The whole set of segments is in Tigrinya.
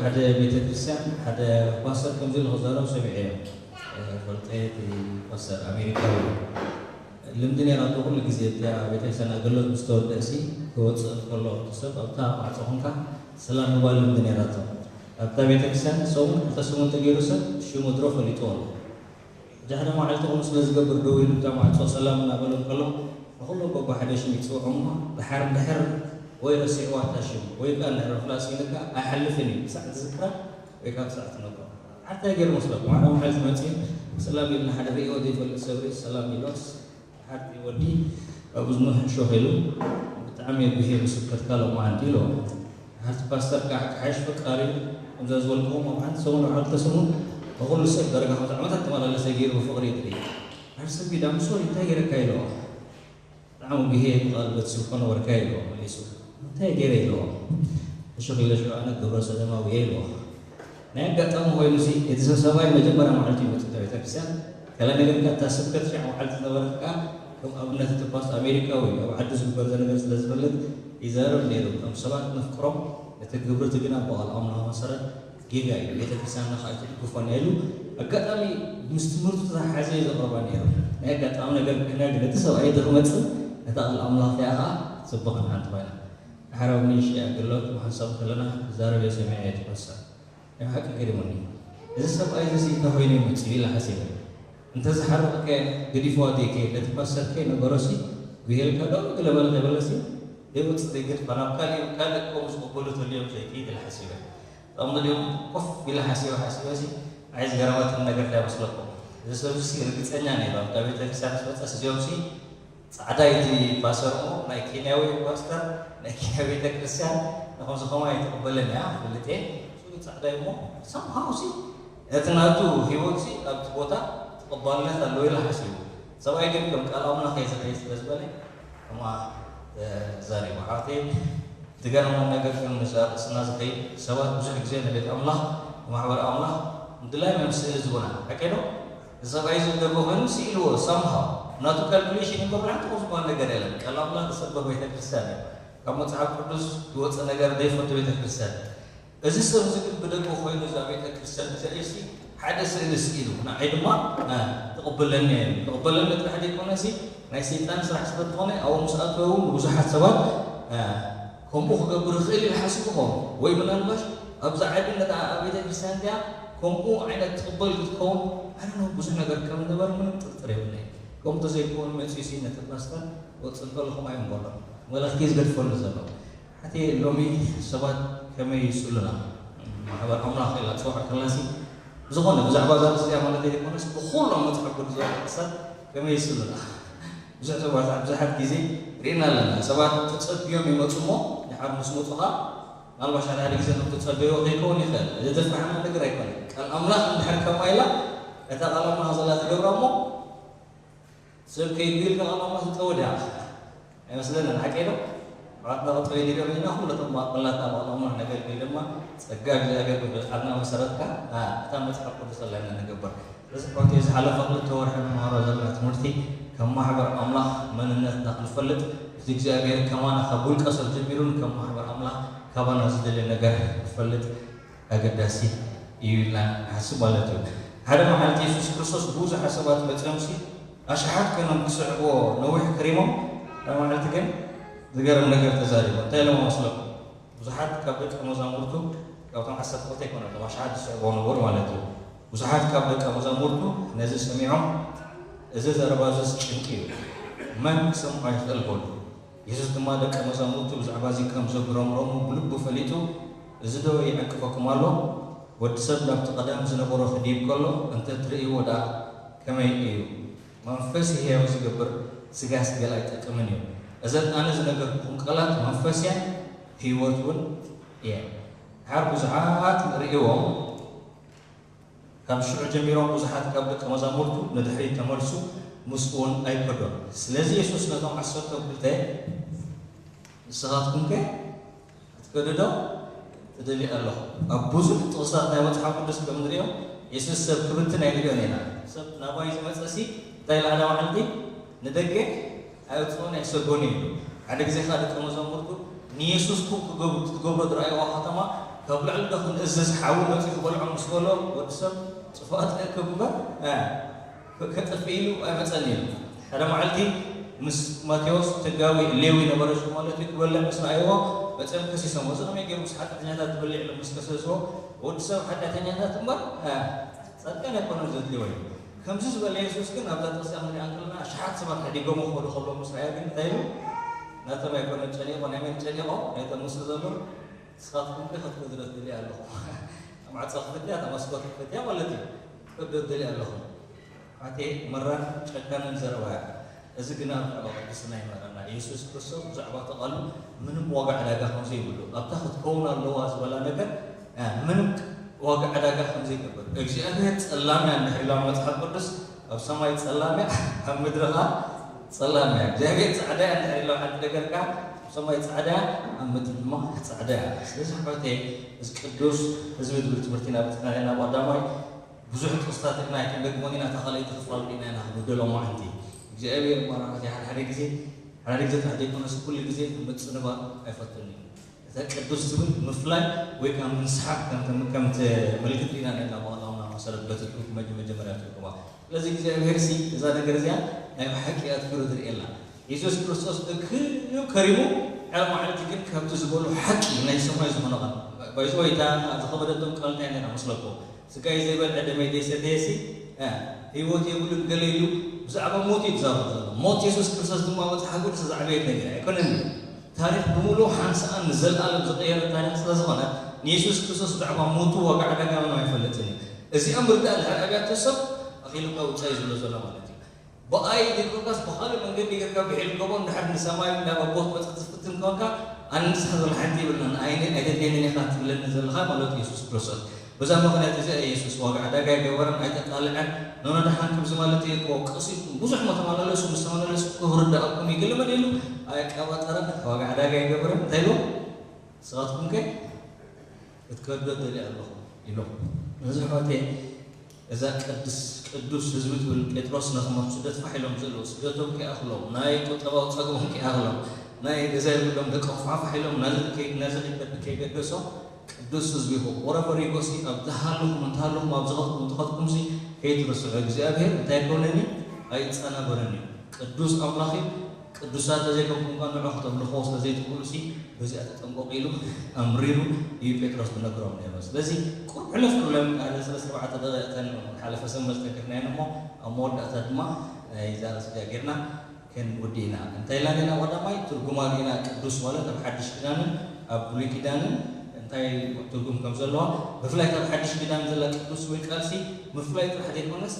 ሓደ ቤተክርስትያን ሓደ ፓስተር ከምዚ ኢሉ ክዛረብ ሰሚዐዮ። ፈልጠ እቲ ፓስተር ኣሜሪካዊ እዩ። ልምዲ ነይራቶ ኩሉ ግዜ እቲኣ ቤተክርስትያን ኣገልግሎት ምስ ተወደእሲ ክወፅእ እንከሎ እቲ ሰብ ኣብታ ማዕፆ ኮንካ ሰላም ምባል ልምዲ ነይራቶ። ኣብታ ቤተክርስትያን ሰሙን ክልተ ሰሙን ተገይሩ ሰብ ሽሙ ድሮ ፈሊጥዎ ኣሎ። ድሕሪ መዓልቲ ከምኡ ስለ ዝገብር ደው ኢሉ እታ ማዕጾ ሰላም እናበሎ እንከሎ ንኹሎም በብሓደ ሽም ይጽውዖም እሞ ድሓር ድሕር ወይ ረሲዕዋ እታ ሽም ወይ ከኣ እንድሕር ፍላስ ኢልካ ኣይሓልፍን እዩ ክሳዕ ትዝክራ ወይ ከኣ ክሳዕ ትነግሮ። ሓርታይ ገይሩ መስለኩም ሓደ መዓልቲ መጺኡ ሰላም ኢልና ሓደ ርእይዎ ዘይፈልጥ ሰብ ርእዩ ሰላም ኢልዋስ ሓርቲ ወዲ ኣብ እዝኑ ሕሾኽ ኢሉ ብጣዕሚ የጉህየ ብስብከትካ ሎማዓንቲ ኢልዎ። ሓንቲ ፓስተር ከዓ ክሓይሽ ፈቃር እዩ። ከምዛ ዝበልክዎም ኣብ ሓንቲ ሰሙን ኣብ ሓንቲ ሰሙን ንኩሉ ሰብ ዳርጋ ከምዚ ዓመታት ተመላለሰ ገይሩ ብፍቅሪ ይርኢ። ሓደ ሰብ ቢዳ ምስ ወዲ እንታይ ገይረካ ኢልዎ። ብጣዕሚ ጉሄ ብቃል በቲ ስብኮ ነበርካ ኢልዎ መሊሱ። እንታይ ገይረ ኢልዎ። እሺ ክለ ሽዑ ኣነ ግብረ ሰደማዊ እየ ኢልዎ። ናይ ኣጋጣሚ ኮይኑ እዚ እቲ ሰብ ሰብኣይ መጀመርያ መዓልቲ ይመፅእ እታ ቤተክርስትያን ከላ ነገር እታ ስብከት ሻዕ መዓልቲ ዝነበረት ከዓ ከም ኣብነት እቲ ፓስት ኣሜሪካዊ ኣብ ዓዲ ዝግበር ዘነገር ስለ ዝፈልጥ ይዛረብ ነይሩ። ከም ሰባት ነፍቅሮም እቲ ግብሪ እቲ ግና ብቓል ኣምላኽ መሰረት ጌጋ እዩ። ቤተክርስትያንና ከዓ ኣይትድግፎን እያ ኢሉ ኣጋጣሚ ምስ ትምህርቱ ተተሓሓዘ እዩ ዘቕርባ ነይሩ። ናይ ኣጋጣሚ ነገር ኮይና ግን እቲ ሰብኣይ እቲ ክመፅእ ነታ ቃል ኣምላኽ እቲኣ ከዓ ፅብቕን ሓንቲ ኮይና። ድሓር ኣብ ንእሽተይ ኣገልግሎት ብሓንሳብ ከለና ክዛረብ እየ ሰሚዐ እየ ትፈሳ ናይ ብሓቂ ገሪሙኒ። እዚ ሰብኣይ እዚ እንታይ ኮይኑ ይመፅእ ኢለ ሓሲበ። እንተዝሓርቕ ከ ገዲፍዋ ደይከይድ ነቲ ፓስተር ከይነገሮሲ ጉሄልካ ደው ግለበል ከይበለሲ ዘይወፅእ ዘይገድፋ ናብ ካሊእ ካልእ ከምኡ ዝቕበሉ ተልዮም ዘይከይድ ኢለ ሓሲበ። ጠቕሚ ድዮም ኮፍ ኢለ ሓሲበ ሓሲበሲ ኣይ ዝገረመትኒ ነገር እንታይ መስለኩም? እዚ ሰብዚ ርግፀኛ ነይሩ ኣብታ ቤተክርስትያን ዝመፀስ እዚኦምሲ ጻዕዳ እዩ እቲ ፓስተር እሞ ናይ ኬንያዊ ፓስተር ናይ ኬንያ ቤተ ክርስቲያን ንኸምዚ ከማ ኣይትቕበልን እያ ፈልጥ እየ። እሱ ግን ጻዕዳ እዩ እሞ ሰምሃው ሲ እቲ ናቱ ህይወት ሲ ኣብቲ ቦታ ተቐባልነት ኣለዎ ኢለ ሓሲቡ። ሰብኣይ ግን ከም ቃል ኣምላኽ እየ ዝኸይድ ስለ ዝበለ ከማ ተዛሪቡ። ሓወተይ ዝገርመን ነገር ግን ምስ ርእስና ዝኸይድ ሰባት ብዙሕ ግዜ ንቤት ኣምላኽ ንማሕበር ኣምላኽ ምድላይ መምስሊ ዝቡና ሓቂ ዶ? እዚ ሰብኣይ ዝብደጎ ኮይኑ ስኢልዎ ሳምሃው ናቱ ካልኩሌሽን እምበር ብላዕሊ ጥቕሙ ዝኾነ ነገር የለን። ቃል ኣምላኽ ዝሰብኽ ቤተክርስትያን እዩ። ካብ መጽሓፍ ቅዱስ ዝወፀ ነገር ዘይፈቱ ቤተክርስትያን። እዚ ሰብ እዚ ግን ብደቁ ኮይኑ እዛ ቤተክርስትያን እዚኣ እዩሲ ሓደ ስእሊ ስኢሉ ንዓይ ድማ ትቕብለኒ እየ ትቕበለኒ ጥራሕ ዘይኮነሲ ናይ ሰይጣን ስራሕ ስለ ዝኾነ ኣብኡ ምስ ኣተወ እውን ንብዙሓት ሰባት ከምኡ ክገብር ይኽእል ኢሉ ሓሲቡ ኸውን ወይ ምናልባሽ ኣብዛ ዓዲ ነታ ኣብ ቤተክርስትያን እዚኣ ከምኡ ዓይነት ትቕበል ክትከውን ኣነ ብዙሕ ነገር ከም ዝነበር ምንም ጥርጥር የብለይ። ከምኡ ተዘይከውን መፂኡ ሲ ነቲ ፓስተር ወፅእ ከለኹም ኣይምበሎ መልእኽቲ ዝገድፈሉ ዘሎ ሓቲ ሎሚ ሰባት ከመይ ይስሉና ማሕበር ኣምላኽ ኢላ ትፅዋዕ ከላሲ ዝኾነ ብዛዕባ እዛ ርእሲ እዚኣ ማለት ዘይኮነስ ብኩሎም መፅሓፍ ቅዱስ ጥቕስታት ከመይ ይስሉና ብዙሕ ሰባት ብዙሓት ግዜ ርኢና ኣለና ሰባት ተፀብዮም ይመፁ እሞ ድሓር ምስ መፁኻ ምናልባሽ ሓደ ሓደ ግዜ ከም ተፀበይዎ ከይከውን ይኽእል እዚ ዘፍርሓና ነገር ኣይኮነ ቃል ኣምላኽ እንድሕር ከማ ኢላ እታ ቃል ኣምላኽ ዘላ ትገብራ እሞ ሰብ ከይዱ ኢልካ ቃል ኣምላኽ ዝጠወ ድያ ኣይመስለንን ሓቂ ዶ ኣባትና ክጠወ ንሪኦ ኢና ኩለቶም ማእቆላትና ባቕሎምና ነገልግል ድማ ጸጋ እግዚኣብሔር ብብልዓልና መሰረትካ እታ መጽሓፍ ቅዱስ ዘላና ንገብር እዚ ፕሮቴ ዝሓለፈ ክልተ ወርሒ ንመሃሮ ዘለና ትምህርቲ ከም ማሕበር ኣምላኽ መንነትና ክንፈልጥ እቲ እግዚኣብሔር ከማና ካብ ውልቀ ሰብ ጀሚሩን ከም ማሕበር ኣምላኽ ካባና ዝደልየ ነገር ንፈልጥ ኣገዳሲ እዩ ኢልና ንሓስብ ማለት እዩ ሓደ መዓልቲ የሱስ ክርስቶስ ብዙሓት ሰባት መፅኦም ሲ ኣሽሓት ኮይኖም ክስዕብዎ ነዊሕ ከሪሞም ሓደ መዓልቲ ግን ዝገርም ነገር ተዛሪቦም እንታይ ኢሎም መስለኩም ብዙሓት ካብ ደቂ መዛሙርቱ ካብቶም ዓሰርተ ክልተ ኣይኮነ እቶም ኣሽሓት ዝስዕብዎ ነበሩ ማለት እዩ ብዙሓት ካብ ደቂ መዛሙርቱ ነዚ ሰሚዖም እዚ ዘረባ እዚስ ጭንቂ እዩ መን ክሰምዖ ይኽእል በሉ የሱስ ድማ ደቂ መዛሙርቱ ብዛዕባ እዚ ከም ዘጉረምረሙ ብልቡ ፈሊጡ እዚ ዶ ይዕንቅፈኩም ኣሎ ወዲ ሰብ ናብቲ ቀደም ዝነበሮ ክድይብ ከሎ እንተ ትርእይዎ ደኣ ከመይ እዩ መንፈስ ህያው ዝገብር ስጋስ ገለ ኣይጠቅምን እዩ እዘን ኣነ ዝነገርኩኹም ቃላት መንፈስ እየን ህይወት እውን እየን ድሓር ብዙሓት ርእይዎም ካብ ሽዑ ጀሚሮም ብዙሓት ካብ ደቂ መዛሙርቱ ንድሕሪት ተመልሱ ምስኡ እውን ኣይከዶን ስለዚ የሱስ ነቶም ዓሰርተ ክልተ ንስኻትኩም ከ ክትከዱ ዶ ትደልዩ ኣለኹም ኣብ ብዙሕ ጥቕስታት ናይ መፅሓፍ ቅዱስ ከም ንሪኦ የሱስ ሰብ ክብትን ኣይንሪኦን ኢና ሰብ ናባይ ዝመፀ ሲ እንታይ ኢሉ ሓደ መዓልቲ ንደገ ኣይወፅኦን ኣይሰጎን እዩ ሓደ ግዜ ከዓ ደቂ መዛሙርቱ ንየሱስ ኩብ ክትገብሮ ዝረኣይዋ ከተማ ካብ ላዕሊ ዶ ክንእዘዝ ሓዊ መጺኡ ክበልዖ ምስ በሎ፣ ወዲ ሰብ ጽፉኣት ክእክብ እምበር፣ እ፣ ከ-፣ ከጥፍእ ኢሉ ኣይመጸን እዩ። ሓደ መዓልቲ ምስ ማቴዎስ ተጋዊ ሌዊ ነበረ፣ ሽሙ ማለት እዩ፣ ክበልዕ ምስ ረኣይዎ መጺኦም ከሲሶም። "እዚ ከመይ ገይሩ ምስ ሓጢኣተኛታት ትበልዕ?" ኢሎም ምስ ከሰስዎ፣ "ወዲ ሰብ ሓጢኣተኛታት እምበር፣ እ፣ ጻድቃን ኣይኮነን ዘድልዮ" እዩ። ከምዚ ዝበለ የሱስ ግን ኣብዛ ጥቕሲ ክንሪኣ እንከለና፣ ኣሽሓት ሰባት ሓዲጎምዎ ክኸዱ ከለዉ ምስ ረኣዮ ግን እንታይ ኢሉ? "ናቶም ኣይኮነን ጨኒቖ፣ ናይ መን ጨኒቖ? ናይቶም ምስኡ ዘለዉ ንስኻትኩም ከ ክትከዱ ዶ ትደልዩ ኣለኹም?" ማዕጾ ክፈትያ፣ እታ መስኮት ክፈትያ ማለት እዩ። "ክትከዱ ዶ ትደልዩ ኣለኹም?" ኣቴ መራር ጨካንን ዘረባ እያ። እዚ ግና ብዛዕባ ቅድስና ይምህረና። የሱስ ክርስቶስ ብዛዕባ እቲ ቃሉ ምንም ዋጋ ዕዳጋ ከም ዘይብሉ፣ ኣብታ ክትከውን ኣለዋ ዝበላ ነገር፣ እ፣ ምንም ዋጋ ዕዳጋ ከም ዘይገብር፣ እግዚኣብሔር ጸላም እያ እንድሕር ኢሉ ኣብ መጽሓፍ ቅዱስ፣ ኣብ ሰማይ ጸላም እያ፣ ኣብ ምድሪ ኸኣ ጸላም እያ። እግዚኣብሔር ጻዕዳ እያ እንድሕር ኢሉ ሓንቲ ነገር ከኣ፣ ኣብ ሰማይ ጻዕዳ እያ፣ ኣብ ምድሪ ድማ ጻዕዳ እያ። ስለዚ ኣሕዋተይ፣ እዚ ቅዱስ ህዝቢ ዝብል ትምህርቲ ኢና በጺሕና ኣለና። ኣብ ቀዳማይ ብዙሕ ጥቕስታት ኢና ኣይክንደግሞን ኢና፣ እታ ካልኣይቲ ክፋል ዲና ኢና ክንውደሎ እሞ ሓንቲ። እግዚኣብሔር እሞ ኣሕዋተይ፣ ሓደ ሓደ ግዜ፣ ሓደ ሓደ ግዜ ጥራሕ ዘይኮነስ ኩሉ ግዜ ምጽንባር ኣይፈቱን እዩ። እታ ቅዱስ ትብል ምፍላይ ወይ ከዓ ምንስሓብ ከም፣ ከም፣ ከምቲ ምልክት ዲና ነና መቐናውና መሰረት በቲ ትርጉም መጀ-፣ መጀመርያ ትርጉማ። ስለዚ እግዚኣብሔር ሲ እዛ ነገር እዚኣ ናይ ብሓቂ ኣትኪሩ ትርእየላ። የሱስ ክርስቶስ እክብ ከሪሙ፣ ሓደ መዓልቲ ግን ካብቲ ዝበሎ ሓቂ ናይ ሰማይ ዝኾነ ቃል፣ ባይዘወይ እታ ዝኸበደቶም ቃል እንታይ ነይራ መስለኩም? "ስጋይ ዘይበልዐ ደመይ ዘይሰተየ ሲ፣ እ፣ ህይወት የብሉን" ገለ ኢሉ ብዛዕባ ሞት እዩ ዝዛረብ ዘሎ። ሞት የሱስ ክርስቶስ ድማ መጽሓፍ ቅዱስ ዝዓበየት ነገር ኣይኮነን እዩ። ታሪኽ ብምሉኡ ሓንሳእን ንዘለኣለም ዝቐየረ ታሪኽ ስለ ዝኾነ፣ ንየሱስ ክርስቶስ ብዛዕባ ሞቱ ዋጋ ዕዳጋ ምንም ኣይፈልጥን እዩ። እዚኣ ምርዳእ ድሕሪ ኣብያቶ ሰብ ኣኺሉካ ውጻእ እዩ ዝብሎ ዘሎ ማለት እዩ። ብኣይ ዘይኮንካስ ብኻልእ መንገዲ ጌርካ ብሒል ጎቦ እንድሕር ንሰማይ ናብ ኣቦ ክትበጽሕ ትፍትን ኮንካ፣ ኣነ ንስኻ ዘለሓንቲ ይብልና፣ ንኣይነ ኣይተድልየንን ኢኻ ትብለኒ ዘለኻ ማለት እዩ የሱስ ክርስቶስ። በዛ ምኽንያት እዚኣ የሱስ ዋጋ ዕዳጋ ኣይገበረን፣ ኣይተቃልዐን። ኖኖ ደሓን ከምዚ ማለት እየ እኮ፣ ቀሲንኩም ብዙሕ መተመላለሱ፣ ምስ ተመላለሱ እኮ ክርድኣኩም እዩ። ገለ መለ ኢሉ ኣይቀባጠረን፣ ዋጋ ዕዳጋ ኣይገበረን። እንታይ ኢሉ? ንስኻትኩም ከ ክትከዱ ትደልዩ ኣለኹም ኢሎም። ነዚ ኣሕዋተይ፣ እዛ ቅድስ፣ ቅዱስ ህዝቢ ትብል ጴጥሮስ ነቶም ኣብ ስደት ፋሕ ኢሎም ዘለዉ፣ ስደቶም ከይኣኽሎም፣ ናይ ቁጠባዊ ጸገሞም ከይኣኽሎም፣ ናይ ገዛ የብሎም ደቆም ፋሕፋሕ ኢሎም፣ ናዚ ከይ-፣ ናዚ ከይገ-፣ ከይገደሶም፣ ቅዱስ ህዝቢ ኢኹም። ወረቨር ዩ ጎ ሲ፣ ኣብ ዝሃለኹም እንተሃለኹም፣ ኣብ ዝኸድኩም እንተኸድኩም ሲ፣ ከይትርስዑ። እግዚኣብሔር እንታይ ኣይኮነን እዩ? ኣይጸናበረን እዩ። ቅዱስ ኣምላኽ እዩ። ቅዱሳት ተዘይኮንኩም እኳ ንዑ ክተምልኽዎ ስለ ዘይትኽእሉ ሲ፣ በዚኣ ተጠንቀቑ ኢሉ ኣምሪሩ እዩ ጴጥሮስ ዝነግሮም ነይሩ። ስለዚ ቁሩብ ሕልፍ ክብሎም ሓደ ሰለስተ ኣርባዕተ ደቂቕ እተን ሓለፈ ሰንበት ዝጠቀስናየን እሞ ኣብ መወዳእታ ድማ ናይዛ ርእሲ እዚኣ ጌርና ክንውዲ ኢና። እንታይ ኢልና ኔና ቀዳማይ ትርጉማ ርኢና ቅዱስ ማለት ኣብ ሓድሽ ኪዳንን ኣብ ብሉይ ኪዳንን እንታይ ትርጉም ከም ዘለዋ፣ ብፍላይ ካብ ሓድሽ ኪዳን ዘላ ቅዱስ ዝብል ቃልሲ ምፍላይ ጥራሕ ዘይኮነስ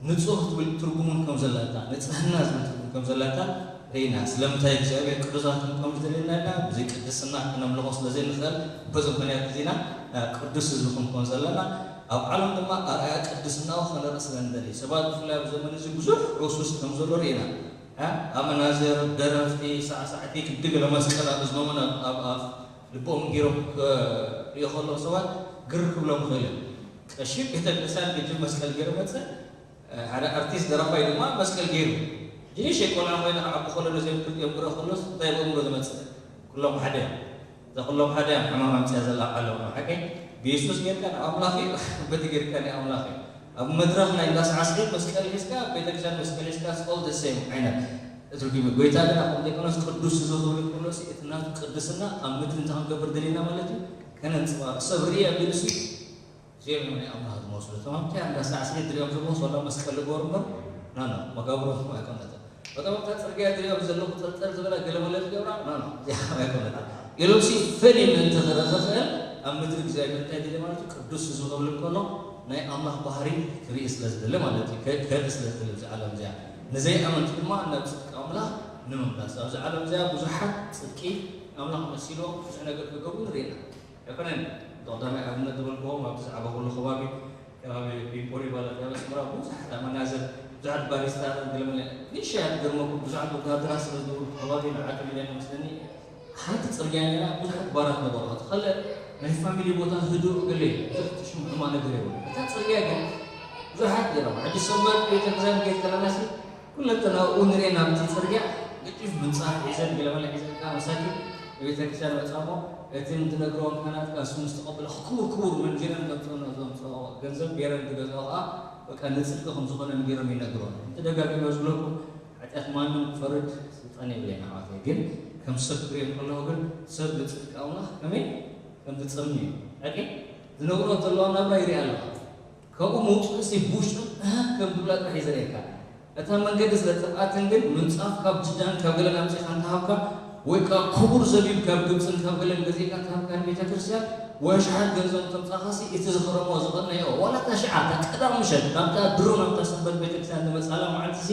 ንጹህ ትብል ትርጉም እውን ከም ዘላታ፣ ንጽህና ዝብል ትርጉም ከም ዘላታ ርኢና። ስለምንታይ እግዚኣብሔር ቅዱሳት ክንከውን ዝደልየና ኢልና ብዘይ ቅድስና ክነምልኾ ስለ ዘይንኽእል፣ በዚ ምኽንያት እዚ ኢና ቅዱስ ህዝቢ ክንኮን ዘለና። ኣብ ዓለም ድማ ኣርኣያ ቅድስናኡ ከነርኢ ስለ ንደሊ። ሰባት ብፍላይ ኣብ ዘመን እዚ ብዙሕ ዑሱስ ከም ዘሎ ርኢና። እ? ኣመናዝር፣ ደረፍቲ፣ ሳዕሳዕቲ፣ ክዲ ገለ መስቀል ኣብ እዝኖምን ኣብ፣ ኣብ ኣፍ ልቦም ገይሮም ክሪኦ ከለዉ ሰባት ግር ክብሎም ይኽእል እዩ። ቀሺ ቤተክርስትያን ግድን መስቀል ገይሩ መጸ፣ ሓደ ኣርቲስት ደራፋይ ድማ መስቀል ገይሩ። ሕጂ ንእሽተይ ቆልዓ ኮይነ ክዓቢ ከሎ ነዚኦም ክልቲኦም ክርኢ ከሎስ እንታይ ብኣእምሮ ዝመጽእ? ኩሎም ሓደ እዮም። እዛ ኩሎም ሓደ እዮም ሕማም ኣምጽያ ዘላ ዓለም ነው። ሓቀይ ብየሱስ ጌርካ ንኣምላኽ እዩ፣ በቲ ጌርካ ንኣምላኽ እዩ። ኣብ መድረኽ ናይ እንዳ ሳዕስዒት መስቀል ሒዝካ፣ ኣብ ቤተክርስትያን መስቀል ሒዝካ፣ it's all the same ዓይነት ትርጉም እዩ። ጎይታ ግን ከምኡ ዘይኮነስ ቅዱስ እዚ ክብል ከሎሲ እቲ ናቱ ቅድስና ኣብ ምድሪ እንታይ ክንገብር ደሊና ማለት እዩ? ከነንጽባርቕ። ሰብ ርኢ ኣቢሉሲ እዚኦም እዮም ናይ ኣምላኽ ዝመስሉ። እቶም ኣብቲ እንዳ ሳዕስዒት ትሪኦም ዘለኹ ሶላ መስቀል ዝገበሩ እምበር፣ ኖ፣ ኖ፣ መጋብሮትኩም ኣይኮነትን። እቶም ኣብታ ጽርግያ ትሪኦም ዘለኹ ጠርጠር ዝበላ ገለመለ ዝገብራ፣ ኖ፣ ኖ፣ እዚኣ ኣይኮነትን። ኢሎምሲ ፈሊ ምእንቲ ክርኢ ክኽእል ኣብ ምድሪ እግዚኣብሔር እንታይ ደሊ ማለት እዩ? ቅዱስ ህዝቢ ክብል እንከሎ ናይ ኣምላኽ ባህሪ ክርኢ ስለ ዝደሊ ማለት እዩ። ከ-፣ ከርኢ ስለ ዝደሊ ኣብዚ ዓለም እዚኣ። ንዘይኣመንቲ ድማ ናብ ጽድቂ ኣምላኽ ንምምላስ። ኣብዚ ዓለም እዚኣ ብዙሓት ጽድቂ ኣምላኽ መሲልዎም ብዙሕ ነገር ክገብሩ ንርኢ ኢና። ኣይኮነን። እቲ ቀዳማይ ኣብነት ዝበልክዎም ኣብቲ ዝዓበኹሉ ከባቢ፣ ከባቢ ፒምፖሪ ባላት ኣብ ኣስመራ ብዙሓት ኣመናዝር፣ ብዙሓት ባሪስታትን ገለመለ ንእሽተይ ኣትገርመኩም፣ ብዙሓት ወተሃደራት ስለ ዝነበሩ ከባቢ ንዓቶም ኢለን መስለኒ ሓንቲ ጽርግያ ነይራ፣ ብዙሓት ባራት ነበሩ። እቲ ካልእ ናይ ፋሚሊ ቦታ ህዱእ ገለ እዩ፣ ብዙሕ ትሽምዕማ ነገር የብሉ። እታ ጽርግያ ግን ብዙሓት ነይሮም። ሕጂ ሰንበት ቤተክርስትያን ከይድ ከለናሲ ኩለተን ኣብኡ ንሪኤን ኣብቲ ጽርግያ ገጢፍ ምንጻፍ ሒዘን ገለመለ ሒዘን ከኣ መሳኪን ንቤተክርስትያን መጻሞ እቲ ንትነግርዎም ካህናት ከኣ እሱ ምስ ተቐበለ ክቡር ክቡር መንዚረን ከምጽኦ፣ ነዞም ጽባቕ ገንዘብ ገይረን ዝገዝኦ ከኣ በቃ ንጽድቂ ከም ዝኾነ ገይሮም ይነግርዎም። እቲ ደጋጊመ ዝብለኩም ሓጢኣት ማንም ክፈርድ ስልጣን የብለይን ኣሕዋተይ። ግን ከም ሰብ ክሪኦ ከለኹ ግን ሰብ ንጽድቂ ኣምላኽ ከመይ ከም ዝጸምም እዩ። ሓቂ ዝነግሮ ዘለዋ ናብራ ይሪኣ ኣለኹ። ካብኡ ምውፅእሲ ብውሽጡ እህ ከም ዝብላ ጥራሕ እዩ ዘርእየካ። እታ መንገዲ ስለ ጥፍኣትን ግን ምንፃፍ ካብ ጅዳን ካብ ገለን ኣምፂእካ እንተሃብካ ወይ ከዓ ክቡር ዘቢብ ካብ ግብፅን ካብ ገለን ገዚእካ እንተሃብካ ንቤተ ክርስቲያን ወይ ኣሽሓት ገንዘብ እንተምፃእካሲ እቲ ዝኸረሞ ዝቐነዮ ዋላ እታ ሽዓ እታ ቀዳም ምሸት ናብታ ድሮ ናብታ ሰንበት ቤተ ክርስቲያን ዝመፃላ መዓልቲሲ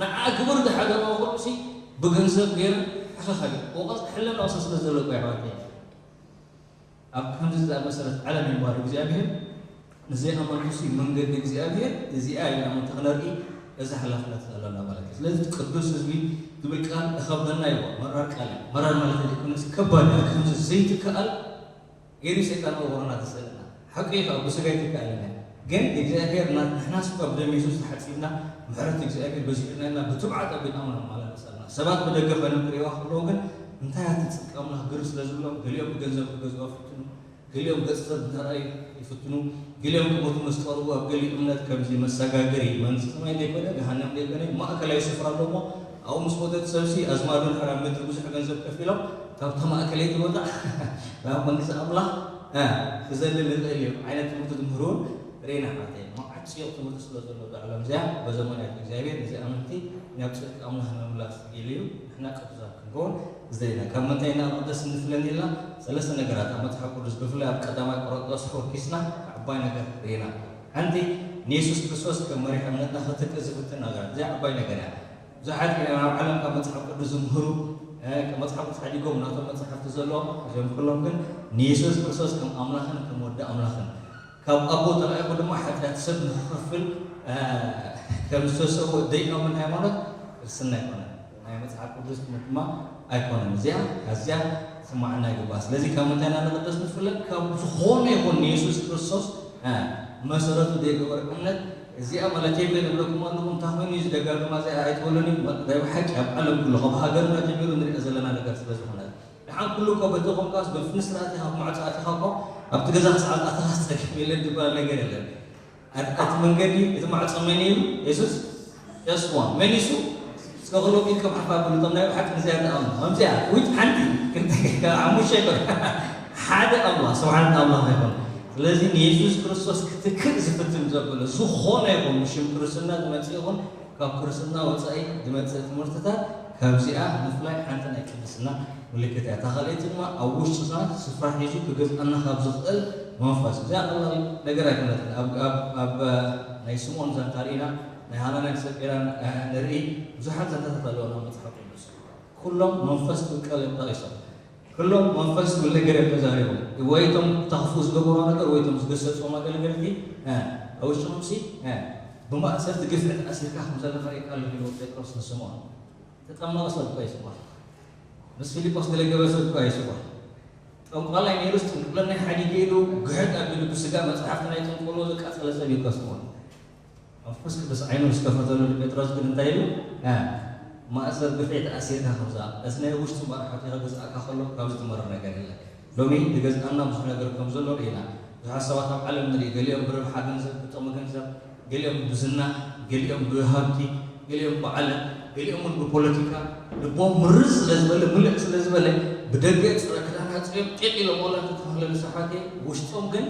ንዓ ክቡር ዝሓደረዎ ኩሉሲ ብገንዘብ ገይረን ሕኸኸል ወቐት ሕለናውሰ ስለ ዘለቆ ይሕዋተይ ኣብ ከምዚ ዝኣመሰለት ዓለም ይንባር እግዚኣብሔር ንዘይኣመንኩሲ መንገዲ እግዚኣብሔር እዚኣ ኢና ምእንቲ ክነርኢ እዚ ሓላፍነት ኣለና ማለት እዩ። ስለዚ ቅዱስ ህዝቢ ዝብል ቃል እኸብደና ይዎ መራር ቃል እዩ። መራር ማለት ዘይኮነስ ከባድ እዩ። ከምዚ ዘይትከኣል ገይሩ ሰይጣን መጎሮና ዝስእልና ሓቂ እዩ። ካብ ብስጋ ይትከኣልና ግን እግዚኣብሔር ና- ንሕናስ እኳ ብደም የሱስ ተሓፂብና ምሕረት እግዚኣብሔር በዚሑልና ኢና ብትብዓት ኣቢልና ኢና ንመላለስ ኣለና። ሰባት ብደገ ኮይኖም ክርእይዋ ከለዉ ግን እንታይ ኣቲ ፅድቂ ኣምላኽ ግር ስለ ዝብሎም ገሊኦም ብገንዘብ ክገዝኦ ይፍትኑ፣ ገሊኦም ገፅ ሰብ እናረኣዩ ይፍትኑ፣ ገሊኦም ክሞቱ ምስ ቀርቡ ኣብ ገሊኡ እምነት ከምዚ መሰጋገሪ መንግስቲ ሰማይ ዘይኮነ ገሃነም ዘይኮነ ማእከላይ ስፍራ ኣሎ እሞ ኣብኡ ምስ ሞተ እቲ ሰብሲ ኣዝማዱ ንሕራ ምድሪ ብዙሕ ገንዘብ ከፊሎም ካብታ ማእከለይቲ ቦታ ናብ መንግስቲ ኣምላኽ እ፣ ክዘልል ይኽእል እዩ ዓይነት ትምህርቲ ዝምህርውን ርኢና ሓተይ መዓት ፅዮቕ ትምህርቲ ስለ ዘሎ እዛ ዓለም እዚኣ በዘመናት እግዚኣብሔር እዚ ኣመንቲ ናብ ፅድቂ ኣምላኽ ንምምላስ ኢሉ እዩ ንሕና ቅዱሳት ክንከውን ዝደሊና ካብ ምንታይ ኢና ንቕደስ እንፍለን ኢልና ሰለስተ ነገራት ኣብ መፅሓፍ ቅዱስ ብፍላይ ኣብ ቀዳማይ ቆሮንጦስ ተወኪስና ዓባይ ነገር ርኢና ሓንቲ ንየሱስ ክርስቶስ ከም መሪሕ እምነትና ክትክእ ዝፍትን ነገራት እዚኣ ዓባይ ነገር እያ ብዙሓት ኢና ናብ ዓለም ካብ መፅሓፍ ቅዱስ ዝምህሩ ካብ መፅሓፍ ቅዱስ ሓዲጎም ናቶም መፅሓፍቲ ዘለዎም እዚኦም ኩሎም ግን ንየሱስ ክርስቶስ ከም ኣምላኽን ከም ወዲ ኣምላኽን ካብ ኣቦ ተላኢኹ ድማ ሓጢኣት ሰብ ንክኸፍል ከም ዝተሰወ ደይኣምን ሃይማኖት ክርስትና ኣይኮነን ናይ መፅሓፍ ቅዱስ ትምህርቲ ድማ ኣይኮነን እዚኣ ኣዝያ ስማዕና ይግባእ ስለዚ ካብ ምንታይ ኢና ንቅደስ ንፍለጥ ካብ ዝኾነ ይኹን ንየሱስ ክርስቶስ መሰረቱ ዘይገበር እምነት እዚኣ ማለት የብለ ንብለኩም ኣለኹ እንታይ ኮይኑ እዩ ዝደጋግማ እዚኣ ኣይትበሉኒ ናይ ብሓቂ ኣብ ዓለም ኩሉ ካብ ሃገርና ጀሚሩ ንሪኦ ዘለና ነገር ስለ ዝኾነ ደሓን ኩሉ እኮ በቲ ኮንካስ በፍንስላ ኣቲኻ ማዕፆ ኣቲኻ እኮ ኣብቲ ገዛ ክሰዓት ኣቲኻ ዝፀግም የለን ዝበሃል ነገር የለን ኣቲ መንገዲ እቲ ማዕፆ መን እዩ የሱስ የስዋ መን ይሱ እስከ ክሎም ኢልከም ሓፋ ብልቶም ናይ ብሓቂ ንዚኣ ተኣምኑ ከምዚኣ ዊት ሓንቲ ክልተ ሓሙሽተ ይኮን ሓደ ኣምላኽ ስብሓን ኣምላኽ ይኮን ስለዚ ንየሱስ ክርስቶስ ክትክእ ዝፍትን ዘበለ ዝኾነ ይኹን ብሽም ክርስትና ዝመፅእ ይኹን ካብ ክርስትና ወፃኢ ዝመፅእ ትምህርትታት ካብዚኣ ምፍላይ ሓንቲ ናይ ቅድስና ምልክት እያ። እታ ካልኣይቲ ድማ ኣብ ውሽጥና ስፍራ ሒዙ ክገዝኣና ካብ ዝኽእል መንፈስ። እዚኣ ቀላል ነገር ኣይኮነትን። ኣብ ኣብ ኣብ ናይ ስምኦን ዛንታ ርኢና፣ ናይ ሃናንያን ሰጲራን ንርኢ፣ ብዙሓት ዛንታታት ኣለዉ ኣብ መጽሓፍ ቅዱስ። ኩሎም መንፈስ ዝብል ቃል እዮም ጠቒሶም። ኩሎም መንፈስ ዝብል ነገር እዮም ተዛሪቦም። ወይ እቶም ክተኽፉ ዝገበርዎ ነገር ወይ እቶም ዝገሰጽዎም ኣገልገልቲ ኣብ ውሽጥኹምሲ ብማእሰርቲ ግፍዒ ተኣሲርካ ከም ዘለኻ ርእየካ ኣለኹ ኢልዎ ጴጥሮስ ንስምኦን። ተጠማቒ ሰብ እኳ ይስዋ፣ ምስ ፊልጶስ ዝለገበ ሰብ እኳ ይስዋ፣ ጠንቋላይ ነይሩስ ጥንቁልናይ ሓዲገ ኢሉ ግሕጥ ኣቢሉ ብስጋ መጽሓፍቲ ናይ ጥንቆሎ ዘቃጸለ ሰብ እዩ እኳ ስምኦን። መንፈስ ቅዱስ ዓይኑ ምስ ከፈተሉ ንጴጥሮስ ግን እንታይ ኢሉ? ማእሰር ግፍዒ ተኣሲርካ ከምዛ እቲ ናይ ውሽጢ እምበር ሓቲኻ ገዝኣካ ከሎ ካብዚ ትመርር ነገር የለን። ሎሚ ዝገዝኣና ብዙሕ ነገር ከም ዘሎ ርኢና። ብዙሓት ሰባት ኣብ ዓለም ንርኢ፣ ገሊኦም ብረብሓ ገንዘብ፣ ብጥቕሚ ገንዘብ፣ ገሊኦም ብዝና፣ ገሊኦም ብሃብቲ፣ ገሊኦም ብዓለም፣ ገሊኦም እውን ብፖለቲካ ልቦም ምርር ስለ ዝበለ፣ ምልእ ስለ ዝበለ፣ ብደገ ጸረ ክዳን ኣጽርዮም ጢቕ ኢሎም ዋላ እንተተባህለ ንስሓቴ፣ ውሽጦም ግን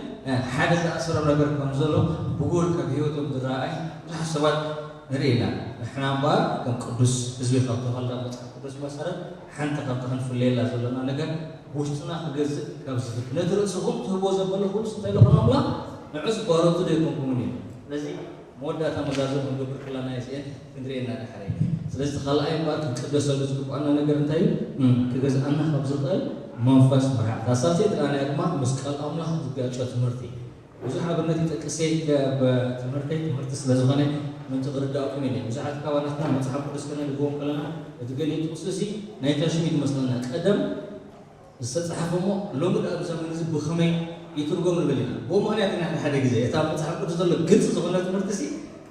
ሓደ ዝኣሰሮም ነገር ከም ዘሎ ብጉር ካብ ህይወቶም ዝረኣይ ብዙሓት ሰባት ንርኢ ኢና። ንሕና እምበኣር ከም ቅዱስ ህዝቢ ካብ ተባህልና መጽሓፍ ቅዱስ መሰረት ሓንቲ ካብቲ ክንፍለየላ ዘለና ነገር ውሽጥና ክገዝእ ካብ ዝብል ነቲ ርእስኹም ትህቦ ዘበለ ኩሉስ እንታይ ኢልኹም ኣምላኽ ንዑስ ባሮቱ ዶ ኣይኮንኩምን እዩ። ስለዚ መወዳእታ መዛዘም ክንገብር ከለና እዚአን ክንርእየና ዳሕረ እዩ። ስለዚ እቲ ካልኣይ እምበኣር ክንቅደሰሉ ዝግብኣና ነገር እንታይ እዩ? ክገዝኣና ካብ ዝኽእል መንፈስ ምርሓቕ። እታ ሳልሰይቲ ርኣናያ ድማ ምስ ቃል ኣምላኽ ዝጋጮ ትምህርቲ ብዙሕ ኣብነት ይጠቅስ እየ ትምህርተይ ትምህርቲ ስለ ዝኾነ ምእንቲ ክርዳእኩም ኢለ ብዙሓት ካባናትና መፅሓፍ ቅዱስ ከነንብቦም ከለና እቲ ገሊኡ ጥቕሲ እዚ ናይ ተሽሚት መስለና ቀደም ዝተፃሕፈ እሞ ሎሚ ደኣ ኣብዚ ዘመን እዚ ብኸመይ ይትርጎም ንብል ኢና ብኡ ምኽንያት ኢና ሓደ ሓደ ግዜ እቲ ኣብ መፅሓፍ ቅዱስ ዘሎ ግልፂ ዝኾነ ትምህርቲ ሲ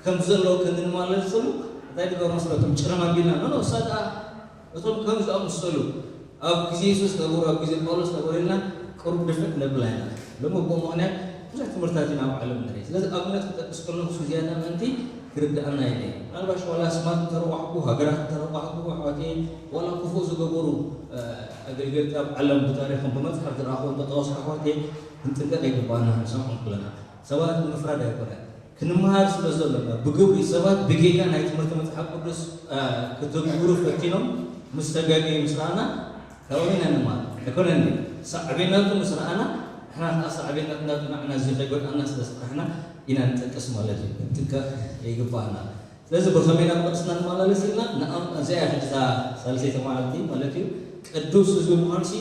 ከምዚ ዘለዎ ክንማለሰሉ እንታይ ንገብሮ መስለኩም ጭረም ኣቢልና ኖ እሳ ደኣ እቶም ከም ዝኣመሰሉ ኣብ ግዜ የሱስ ነበሩ፣ ኣብ ግዜ ጳውሎስ ነበሩ ኢልና ቅሩብ ድፍእ ክነብል ኣይና። ሎሚ ብኡ ምኽንያት ብዙሕ ትምህርታት ኢና ኣብ ዓለም ንርኢ። ስለዚ ኣብነት ክጠቅስ ከለኹ ዝያዳ ምእንቲ ክርድኣና ኢለ። ምናልባሽ ዋላ ኣስማት እንተረቋሕኩ፣ ሃገራት እንተረቋሕኩ፣ ኣሕዋተይ፣ ዋላ ክፉእ ዝገበሩ፣ እ፣ ኣገልገልቲ ኣብ ዓለም ብታሪኽም ብመጽሓፍ ዝረኣኹ እንተጠቐሱ ኣሕዋተይ፣ ክንጥንቀቕ ይግባኣና ንሰምዖም ከለና። ሰባት ንምፍራድ ኣይኮነን። ክንመሃር ስለ ዘሎና፣ ብግብሪ ሰባት ብጌጋ ናይ ትምህርቲ መጽሓፍ ቅዱስ፣ እ፣ ክትግብሩ ፈቲኖም ምስ ተጋገዩ ምስ ረኣና፣ ካብኦም ኢና ንመሃር። ኣይኮነን ድዩ? ሳዕቤናቱ ምስ ረኣና፣ ንሕና ከኣ ሳዕቤናት ናቱ ንዓና እዚ ከይጎድኣና ስለ ዝፈራሕና ኢና ንጠቅስ ማለት እዩ። ክንጥንቀቕ ይግባኣና። ስለዚ ብኸመይ ናብ ቅድስና ንመላለስ ኢልና፣ ንኣም-፣ እዚኣ እያ ሕጂ እታ ሳልሰይቲ መዓልቲ ማለት እዩ። ቅዱስ ህዝቢ ምዃንሲ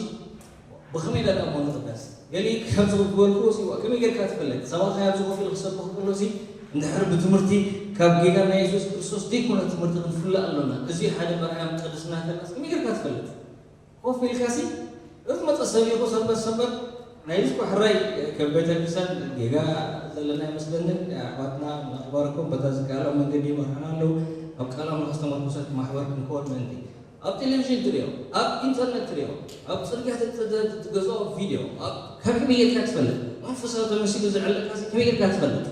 ብኸመይ ኢለ ደኣ እሞ ንቕደስ? ገሊ ከም ዝበልክዎ ሲ፣ ከመይ ጌርካ ትፈልጥ? ሰብኣኻይ ኣብዚ ኮፍ ኢሉ ክሰብኽ ከሎ ሲ፣ እንድሕር ብትምህርቲ ካብ ጌጋ ናይ የሱስ ክርስቶስ ዘይኮነ ትምህርቲ ክንፍለ ኣሎና። እዚ ሓደ መርኣያ ቅድስና ከለስ ከመይ ጌርካ ትፈልጥ? ኮፍ ኢልካ ሲ፣ እዚ መጸ ሰብ ኢኹ ሰንበት ሰንበት ናይ ልጅኮ ሕራይ ከም ቤተክርስትያን ጌጋ ዘለና ኣይመስለንን። ኣሕዋትና ንኽባረኮም በታ ዝከኣሎም መንገዲ ይመርሑና ኣለዉ። ኣብ ቃል ኣምላኽ ዝተመርኮሰት ማሕበር ክንከውን ምእንቲ። ኣብ ቴሌቪዥን ትሪኦ፣ ኣብ ኢንተርነት ትሪኦ፣ ኣብ ጽርግያ ትገዝኦ ቪድዮ፣ ኣብ ከመይ ጌርካ ትፈልጥ? መንፈሳዊ ተመሲሉ ዝዕለካ ከመይ ጌርካ ትፈልጥ?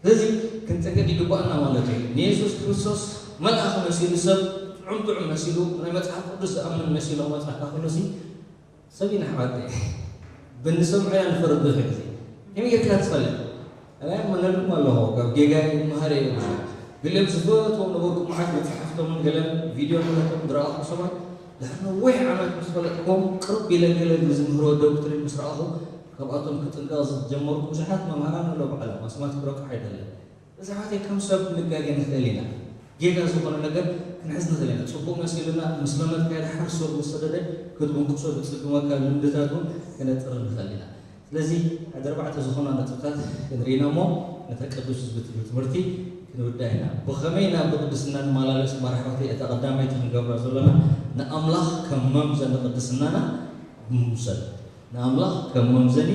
ስለዚ ክንጥንቀቕ ይግባኣና ማለት እዩ። ንየሱስ ክርስቶስ መልኣኽ መሲሉ፣ ሰብ ጥዑም ጥዑም መሲሉ፣ ናይ መጽሓፍ ቅዱስ ዝኣምን መሲሉ ክመጽኣካ ከሎ ሲ፣ ሰብ ኢና ኣሕዋተይ። ብንሰምዖ ኢና ንፈርድ ብዙሕ ግዜ። ከመይ ጌርካ ትፈልጥ? ኣነ እምነልኩም ኣለኹ፣ ካብ ጌጋይ ይመሃር እየ ብዙሕ። ገሊኦም ዝፈትዎም ነበርኩ፣ መዓት መጽሓፍቶምን ገለን ቪድዮ ንብረቶም ዝረኣኹ ሰባት፣ ድሕሪ ነዊሕ ዓመት ምስ ፈለጥኩም፣ ቅርብ ኢለ ገለ ንዝምህርዎ ዶክትሪን ምስ ረኣኹ፣ ካብኣቶም ክጥንቀቕ ዝጀመርኩ ብዙሓት መምህራን ኣለዉ፣ ባዕሎም ኣስማት ክረቅሕ ኣይደልን። እዚ ኣሕዋተይ፣ ከም ሰብ ክንጋገ ንኽእል ኢና። ጌጋ ዝኾነ ነገር ክንሕዝ ንኽእል ኢና። ጽቡቕ መሲሉና ምስ ለመድካዮ ድሓር ሱር ምስ ሰደደ ክትብንቅሶ ዝጽግመካ ልምድታት እውን ክነጥሪ ንኽእል ኢና። ስለዚ ሓደ ኣርባዕተ ዝኾና ነጥብታት ክንርኢ ኢና እሞ ነታ ቅዱስ ህዝቢ ትብል ትምህርቲ ክንውዳ ኢና። ብኸመይ ኢና ብቅድስና ንመላለስ? እምበር ኣሕዋተይ፣ እታ ቀዳመይቲ ክንገብራ ዘሎና ንኣምላኽ ከም መምዘኒ ቅድስናና ምምሰል። ንኣምላኽ ከም መምዘኒ